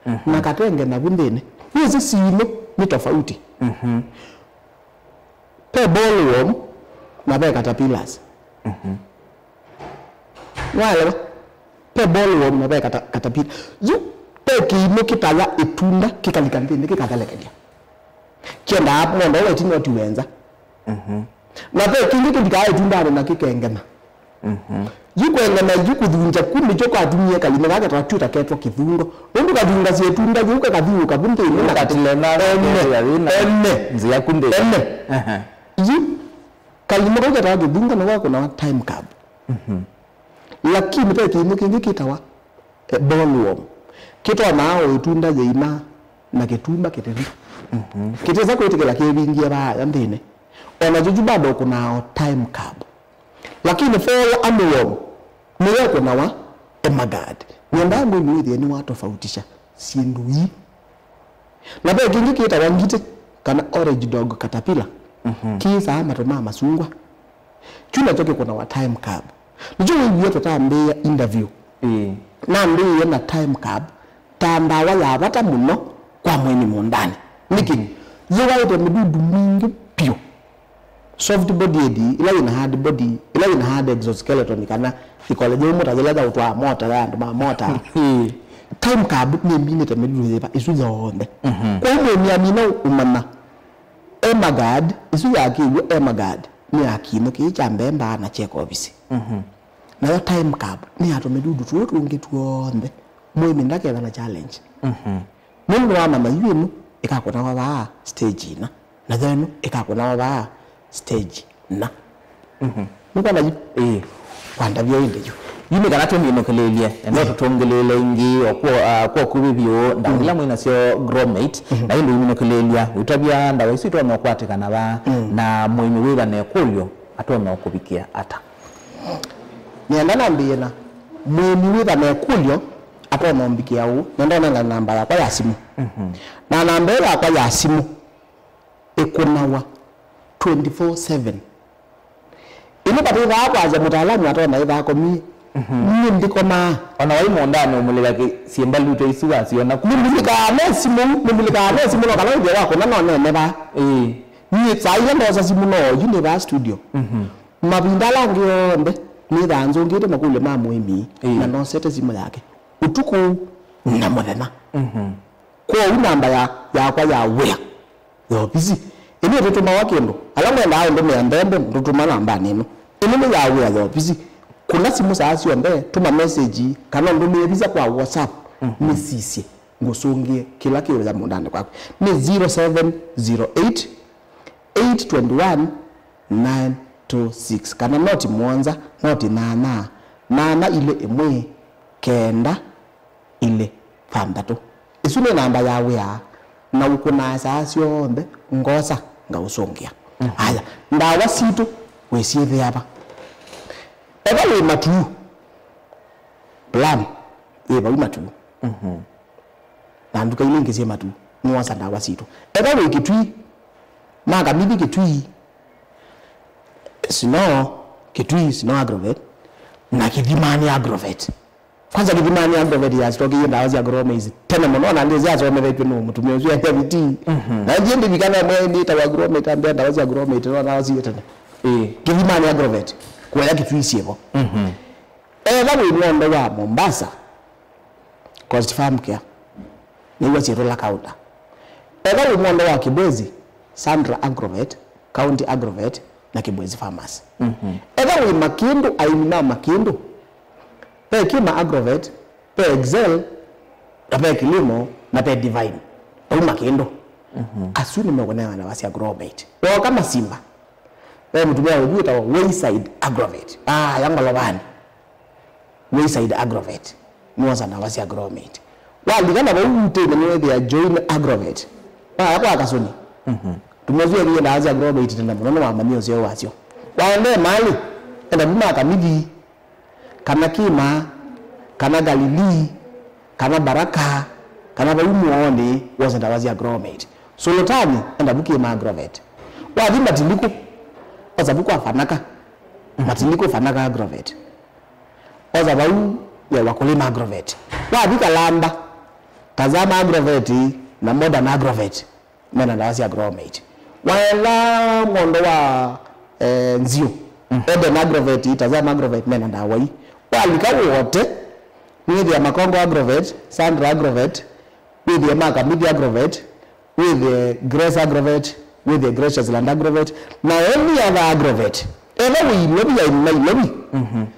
mhm, na katenge navu nthĩnĩ. Nĩsĩ syĩnũ nĩ tofauti. Mhm. Ve bollworm, na ve caterpillars. Mhm. Nĩwaelewa? Ve bollworm na ve kata-, caterpillar. Yu ve kĩimũ kĩtaya ĩtunda kĩkalika nthĩnĩ kĩkathelekelya. Kĩendaa ng'ondo wa ĩtina ũtiwe nza. Mhm. Na ve kĩngĩ kĩlikaa ĩtundanĩ na kĩkengema. Mhm. Yu kwengema yu kũthunja ku nĩkyo kwatumie kalimũ kaka twatw'ĩta ketwa kĩthungo. Nũndũ kathungasya ĩtunda yĩu kakathiũũka vu nthĩnĩ na katile na ene, ene, ene. Nzĩa ku nthĩ. Ene. Aha. Yu kalimũ kau ketawa kĩthungo nĩko kakũnawa time curb. Mhm. Lakini ve kĩimũ kĩngĩ kĩtawa, eh, bollworm. Kĩtonaa o ĩtunda yĩima na kĩtuma kĩtĩthi. Mhm. Kĩtĩsa kwĩtĩkĩla kĩvingie vaaya nthĩnĩ. O na yu bado ũkũnaa o time curb. Lakini fall armyworm nĩyo ĩkũnawa emagard. Nyendaa mwĩmi wĩthĩe nĩwatofautisha syĩndũ ii. Na ve kĩngĩ kĩtawa ngitĩ, kana orange dog caterpillar. Mhm. Kĩĩsaa matũ ma masungwa. Kyu nakyo kĩkũnawa time curb. Nĩkyo wĩw'ie tũtambĩĩa interview. Ĩĩ. Nambĩĩe na time curb ta ndawa ya vata mũno kwa mwĩmi mũũndanĩ. Nĩkĩ? Mhm. Yĩwaĩte mĩdudu mingĩ vyũ. Soft bodied, ĩla yĩna hard body, ĩla yĩna hard exoskeleton, kana ĩkole nyũmũ ta yĩla ya ũtwaa mota, ya andũ ma mota. Ĩĩ. Time curb nĩminĩte mĩdudu yĩva ĩsu yonthe. Mhm. Kwoou mwĩmi amina ũmanya emagard, ĩsu yakĩw'e emagard, nĩ ya kĩimũ kĩĩ kya mbee mbaa na kyekovisi. Mhm. Nayo time curb nĩ ya tũmĩdudu tũũ tũngĩ tw'onthe. Mwĩmi ndaketha na challenge. Mhm. Nũndũ nĩwamanya yu ĩno ĩkakũnawa vaa stage ĩna, nayo ĩno ĩkakũnawa vaa stage ĩna. Mhm. Nĩkwona yu? Ĩĩ. Wandavya ĩndĩ yu. Yu nĩ kana tũminũkĩlĩĩlye, no tũtũngĩlĩĩle ĩngĩ o kw'o, ah, kwa ũkuvĩ vyũ, ndawa ila mwĩ nasyo Gromate, na ĩndĩ ũiminũkĩlĩĩlya, ũitavya ndawa isu itonya ũkwatĩkana vaa, na mũĩmi wĩva na ĩkũlyo atonya ũkũvikĩa ata? Nĩenda nambĩĩe na mũĩmi wĩva na ĩkũlyo atonya ũmbikĩa ũũ, nenda ũnengane namba yakwa ya simũ. Mhm. Na namba ĩyo yakwa ya simũ ĩkũnawa twenty-four seven. Ĩno katĩthaa kwasya mũtaalamu atonya ĩthaa komie. Mhm. Niĩ ndikomaa. Ona waĩ mũũndanĩ ũmũlĩka kĩ-, syĩmbaluto isu wasiona ku. Nĩmulĩkaa ne simũ, nĩmulĩkaa ne simũ, no kana wĩthĩe wakũna no nene vaa. Ĩĩ. Niĩ saa ila ndosa simũ no yu nĩ vaa studio. Mhm. Mavinda ala angĩ onthe nĩthaa nzũngĩte makũlyo ma mũĩmi, ĩĩ, na nosete simũ yake ũtukũ na mũthenya. Mhm. Kwoou namba ya, yakwa ya wĩa ya ovisi ĩno ĩtũtũmawa kĩndũ. Ala mwendaa ũndũmĩa nthembo, ndũtũma nambanĩ ĩno. Ĩno nĩ ya wĩa ya ovisi. Kũna simũ saa syonthe, tũma message, kana ũndũmĩe visa kwa WhatsApp, mhm, nĩsisye, ngũsũngĩe kĩla kĩũya mũũndanĩ kwaku. Nĩ zero seven zero eight, eight twenty one, nine two six, kana noti mũonza, noti nyanya, nyanya ilĩ ĩmwe, kenda, ilĩ, thanthatũ. Ĩsu nĩ namba ya wĩa, na ũkũnaa saa syonthe, ngosa, ngaũsũngĩa. Mhm. Aya, ndawa sitũ wĩsyĩthĩa va? Ethwa wĩ Matuu, plan yĩ vau Matuu. Mhm. Na nduka ila ingĩ syĩ Matuu, nĩwosa ndawa sitũ. Ethwa wĩ Kitui, ma Kamithi Kitui, Snow, Kitui Snow Agrovet, na Kĩthimani Agrovet. Kwanza Kĩthimani Agrovet yasitokeiwe ndawa sya Gromate tene mũno, na ndĩsĩ yasomethetw'e nũũ, mũtumĩa ũsu ya David. Mhm. Na ndiĩ ndivika na mwe nĩtawa Gromate, ambĩa ndawa sya Gromate, no ndawa siĩ tene. Ĩĩ. Kĩthimani Agrovet, kuoya Kitui syĩvo. Mhm. Ethwa wĩ ng'ondo wa Mombasa, Coast Farm Care, nĩw'o syĩtwa la counter. Ethwa wĩ ng'ondo wa Kibwezi, Sandra Agrovet, County Agrovet, na Kibwezi Farmers. Mhm. Ethwa wĩ Makĩndũ, aĩmi ma Makĩndũ, ve Kĩma Agrovet, ve Excel, na ve Kilimo, na ve Divine. Vau Makĩndũ. Mhm. Asu nĩmekũneana ndawa sya Gromate. Wooka Masimba, ve mũtumĩa ũngĩ wĩtawa Wayside Agrovet. Aya Ngolovanĩ. Wayside Agrovet, nĩwosa ndawa sya Gromate. Walika na vau utĩnĩ nĩwĩthĩa Join Agrovet. Waya kwa Kasũni. Mhm. Tũmũsũvĩie ndawa sya Gromate tene mũno, nĩwamanyie ũseo wasyo. Waendee malĩ, enda vu ma Kamithi, kana Kĩma, kana Galili, kana Baraka, kana vau mũoonĩ, wose ndawa sya Gromate. Sultani, enda vu Kĩma Agrovet. Wathi Matiliku, osa vu kwa Fanaka. Matiliku Fanaka Agrovet. Osa vau ya Wakulima Agrovet. Wathi Kalamba, Tazama Agrovet na Modern Agrovet mena ndawa sya Gromate. Waenda ng'ondo wa eh, nziũ. Eden Agrovet, Tazama Agrovet, mena ndawa ii. Walika wote, nĩwĩthĩa Makongo Agrovet, Sandra Agrovet, wĩthĩe Makamithi Agrovet, wĩthĩe Grace Agrovet, wĩthĩe Gracious Land Agrovet, na any other Agrovet. Ethwa wĩ Ilovi ya Nailovi.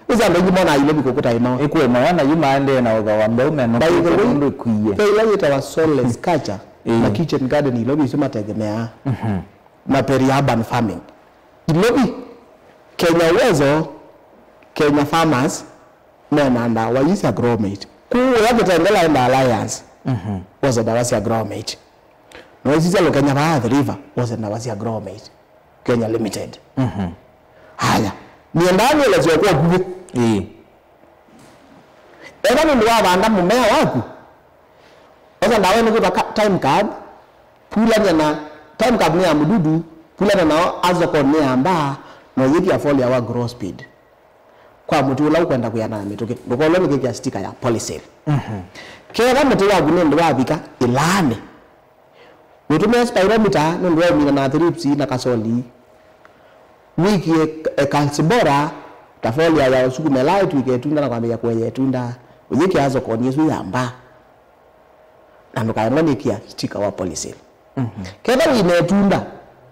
Ĩsa andũ aingĩ monaa Ilovi kũkũta ĩmao. Ĩkuĩ mawana yu maendee na ũthooa mbeũ mena. By the way, nũndũ ĩkwie. Ve ila yĩtawa Soles Culture na Kitchen Garden Ilovi, isu mategemeaa na peri-urban farming. Ilovi, Kenya Uwezo, Kenya Farmers, mena ndawa ii sya Gromate. Kũu ya Kitengela enda Alliance, wose ndawa sya Gromate. No isi sya Lukenya vaa Athi River, wose ndawa sya Gromate. Kenya Limited. Haya, nĩendaa nĩelesya kwa ũkuvĩ. Ĩĩ. Ethwa nũndũ wa vanda mũmea waku, osa ndawa ĩno kwĩtwa ka-, Time Curb, pulany'a na Time Curb nĩ ya mũdudu, pulany'a na Azocon nĩ ya mbaa, na ũyĩkĩa foliar wa Grow Speed. Kwa mũtĩ ũla ũkwenda kwĩanana na mĩtũkĩ, ndũkolwe nĩ kwĩkĩa sticker ya Polysil. Ketha mũtĩ waku nĩ ũndũ wavika ĩlaanĩ, ũtũmĩe spirometer nũndũ wa ũmina na thrips na kasoli. Wĩkĩe, eh, Calcibora, ta foliar ya ũsukuma ĩla ĩtw'ĩke ĩtunda na kwambĩĩa kũea ĩtunda. Ũyĩkĩa Azocon ĩsu ya mbaa. Na ndũkaemwe nĩ kĩa sticker wa Polysil. Ketha wĩ na ĩtunda,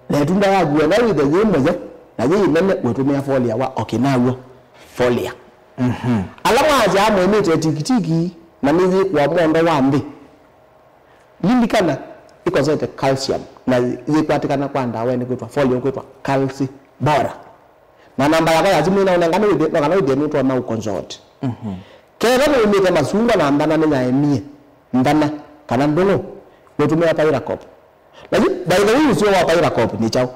na ĩtunda yaku wenda wĩthe yĩ mũyo, na yĩ ĩnene, wĩtũmĩa foliar wa Okinawa foliar. Ala mwasyaa mwĩmĩte tikitiki, na nĩyĩkũa mondo wa nthĩ. Lilikana, ĩkosete calcium, na yĩkwatĩkana kwa ndawa ĩnĩ kwĩtwa foliar, kwĩtwa Calcibora. Na namba yakwa ya simũ ĩnaũnenga nĩ wĩthĩ, no kana wĩthĩe nũtonya ũconsult. Ketha nĩumĩte masungwa na nthana nĩyaemie, nthana, kana ndũng'ũ, wĩtũmĩa Pyracop. Na yu, by the way, ũseo wa Pyracop nĩ kyaũ?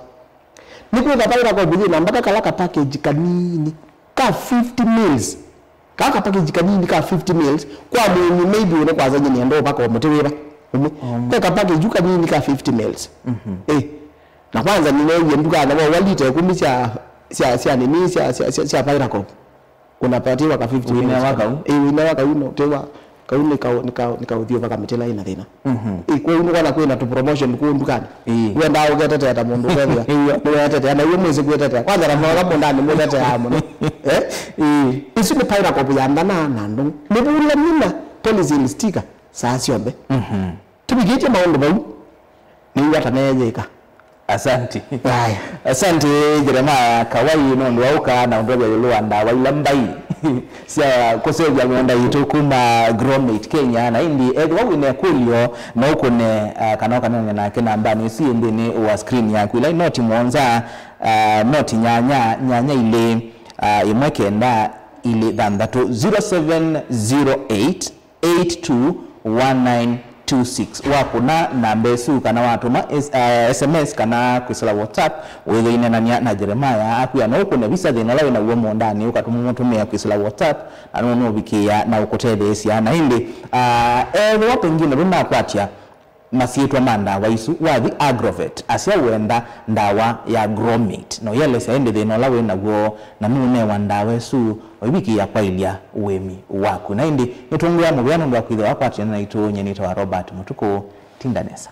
Nĩ kwĩtha Pyracop yĩ na mbata kala ka package kanini, ka fifty mils. Kaa ka package kanini ka fifty mils, kwa mũĩmi maybe ũne kwanza nyie nĩenda ũvaka o mũtĩ wĩva? Ũmwe. Ve ka package yu kanini ka fifty mils. Eh. Na kwanza nĩneewie ndukanĩ wa ũa lita ĩkũmi sya, sya, sya nini, sya, sya, sya, sya Pyracop. Unapatiwa ka fifty mils. Ũinewa kau? Eh, ũinewa kau no, tewa, kau nĩ kau, nĩ kau, nĩ kaũthiũ vaka mĩtĩ ĩla ĩna thĩna. Eh, kwoou nĩkwona kwĩna tũ promotion kũu ndukanĩ. Ĩĩ. Wendaa ũketetea ta mũndũ ũkethĩa. Ĩĩ. Nĩwetetea, na iwe mwĩsĩ kwĩtetea. Kwanza na mwaga mũndũ nĩ mũtetea mũno. Eh? Ĩĩ. Isu nĩ Pyracop ya nthana na ndũng'ũ. Nĩ vula mina Polysil sticker saa syonthe. Tũvikĩtye maũndũ vau. Nĩw'a ta neyĩka. Asante. Aya. Asante Jeremiah Kawai nũndũ wa ũka na ũndũavya ĩũlũ wa ndawa ila mbai sya kũseũvya mĩũnda yitũ kuma Gromate Kenya. Na ĩndĩ ethĩwa wĩ na ĩkũlyo, no ũkũne, ah, kana ũkanene nake nambanĩ ĩsu yĩ nthĩnĩ wa screen yaku, ila noti mũonza, ah, noti nyanya, nyanya ilĩ, ah, ĩmwe kenda ilĩ thanthatũ, zero seven zero eight, eight two one nine two six. Wakũna namba ĩsu kana watũma S-, eh, S M S kana kwĩsĩla WhatsApp, wĩthĩinenany'a na Jeremiah akwĩa no ũkũne visa thĩna ũla wĩ naw'o mũũndanĩ, ũkatũmũtũmĩa kwĩsĩla WhatsApp, na nũnũvikĩĩa na ũkũtetheesya. Na ĩndĩ, ah, ethĩwa pengine ndũnakwatya masyĩtwa ma ndawa isu, wathi Agrovet, asya wenda ndawa ya Gromate, na ũyelesya ĩndĩ thĩna ũla wĩ naw'o, na nũũnewa ndawa ĩsu, ũivikĩĩa kwaĩlya ũĩmi waku. Na ĩndĩ, nĩtũngwĩa mũvea nũndũ wa kwĩthĩwa wakwatene naitũ. Nyie nĩtawa Robert Mũtukũ. Tinda nesa.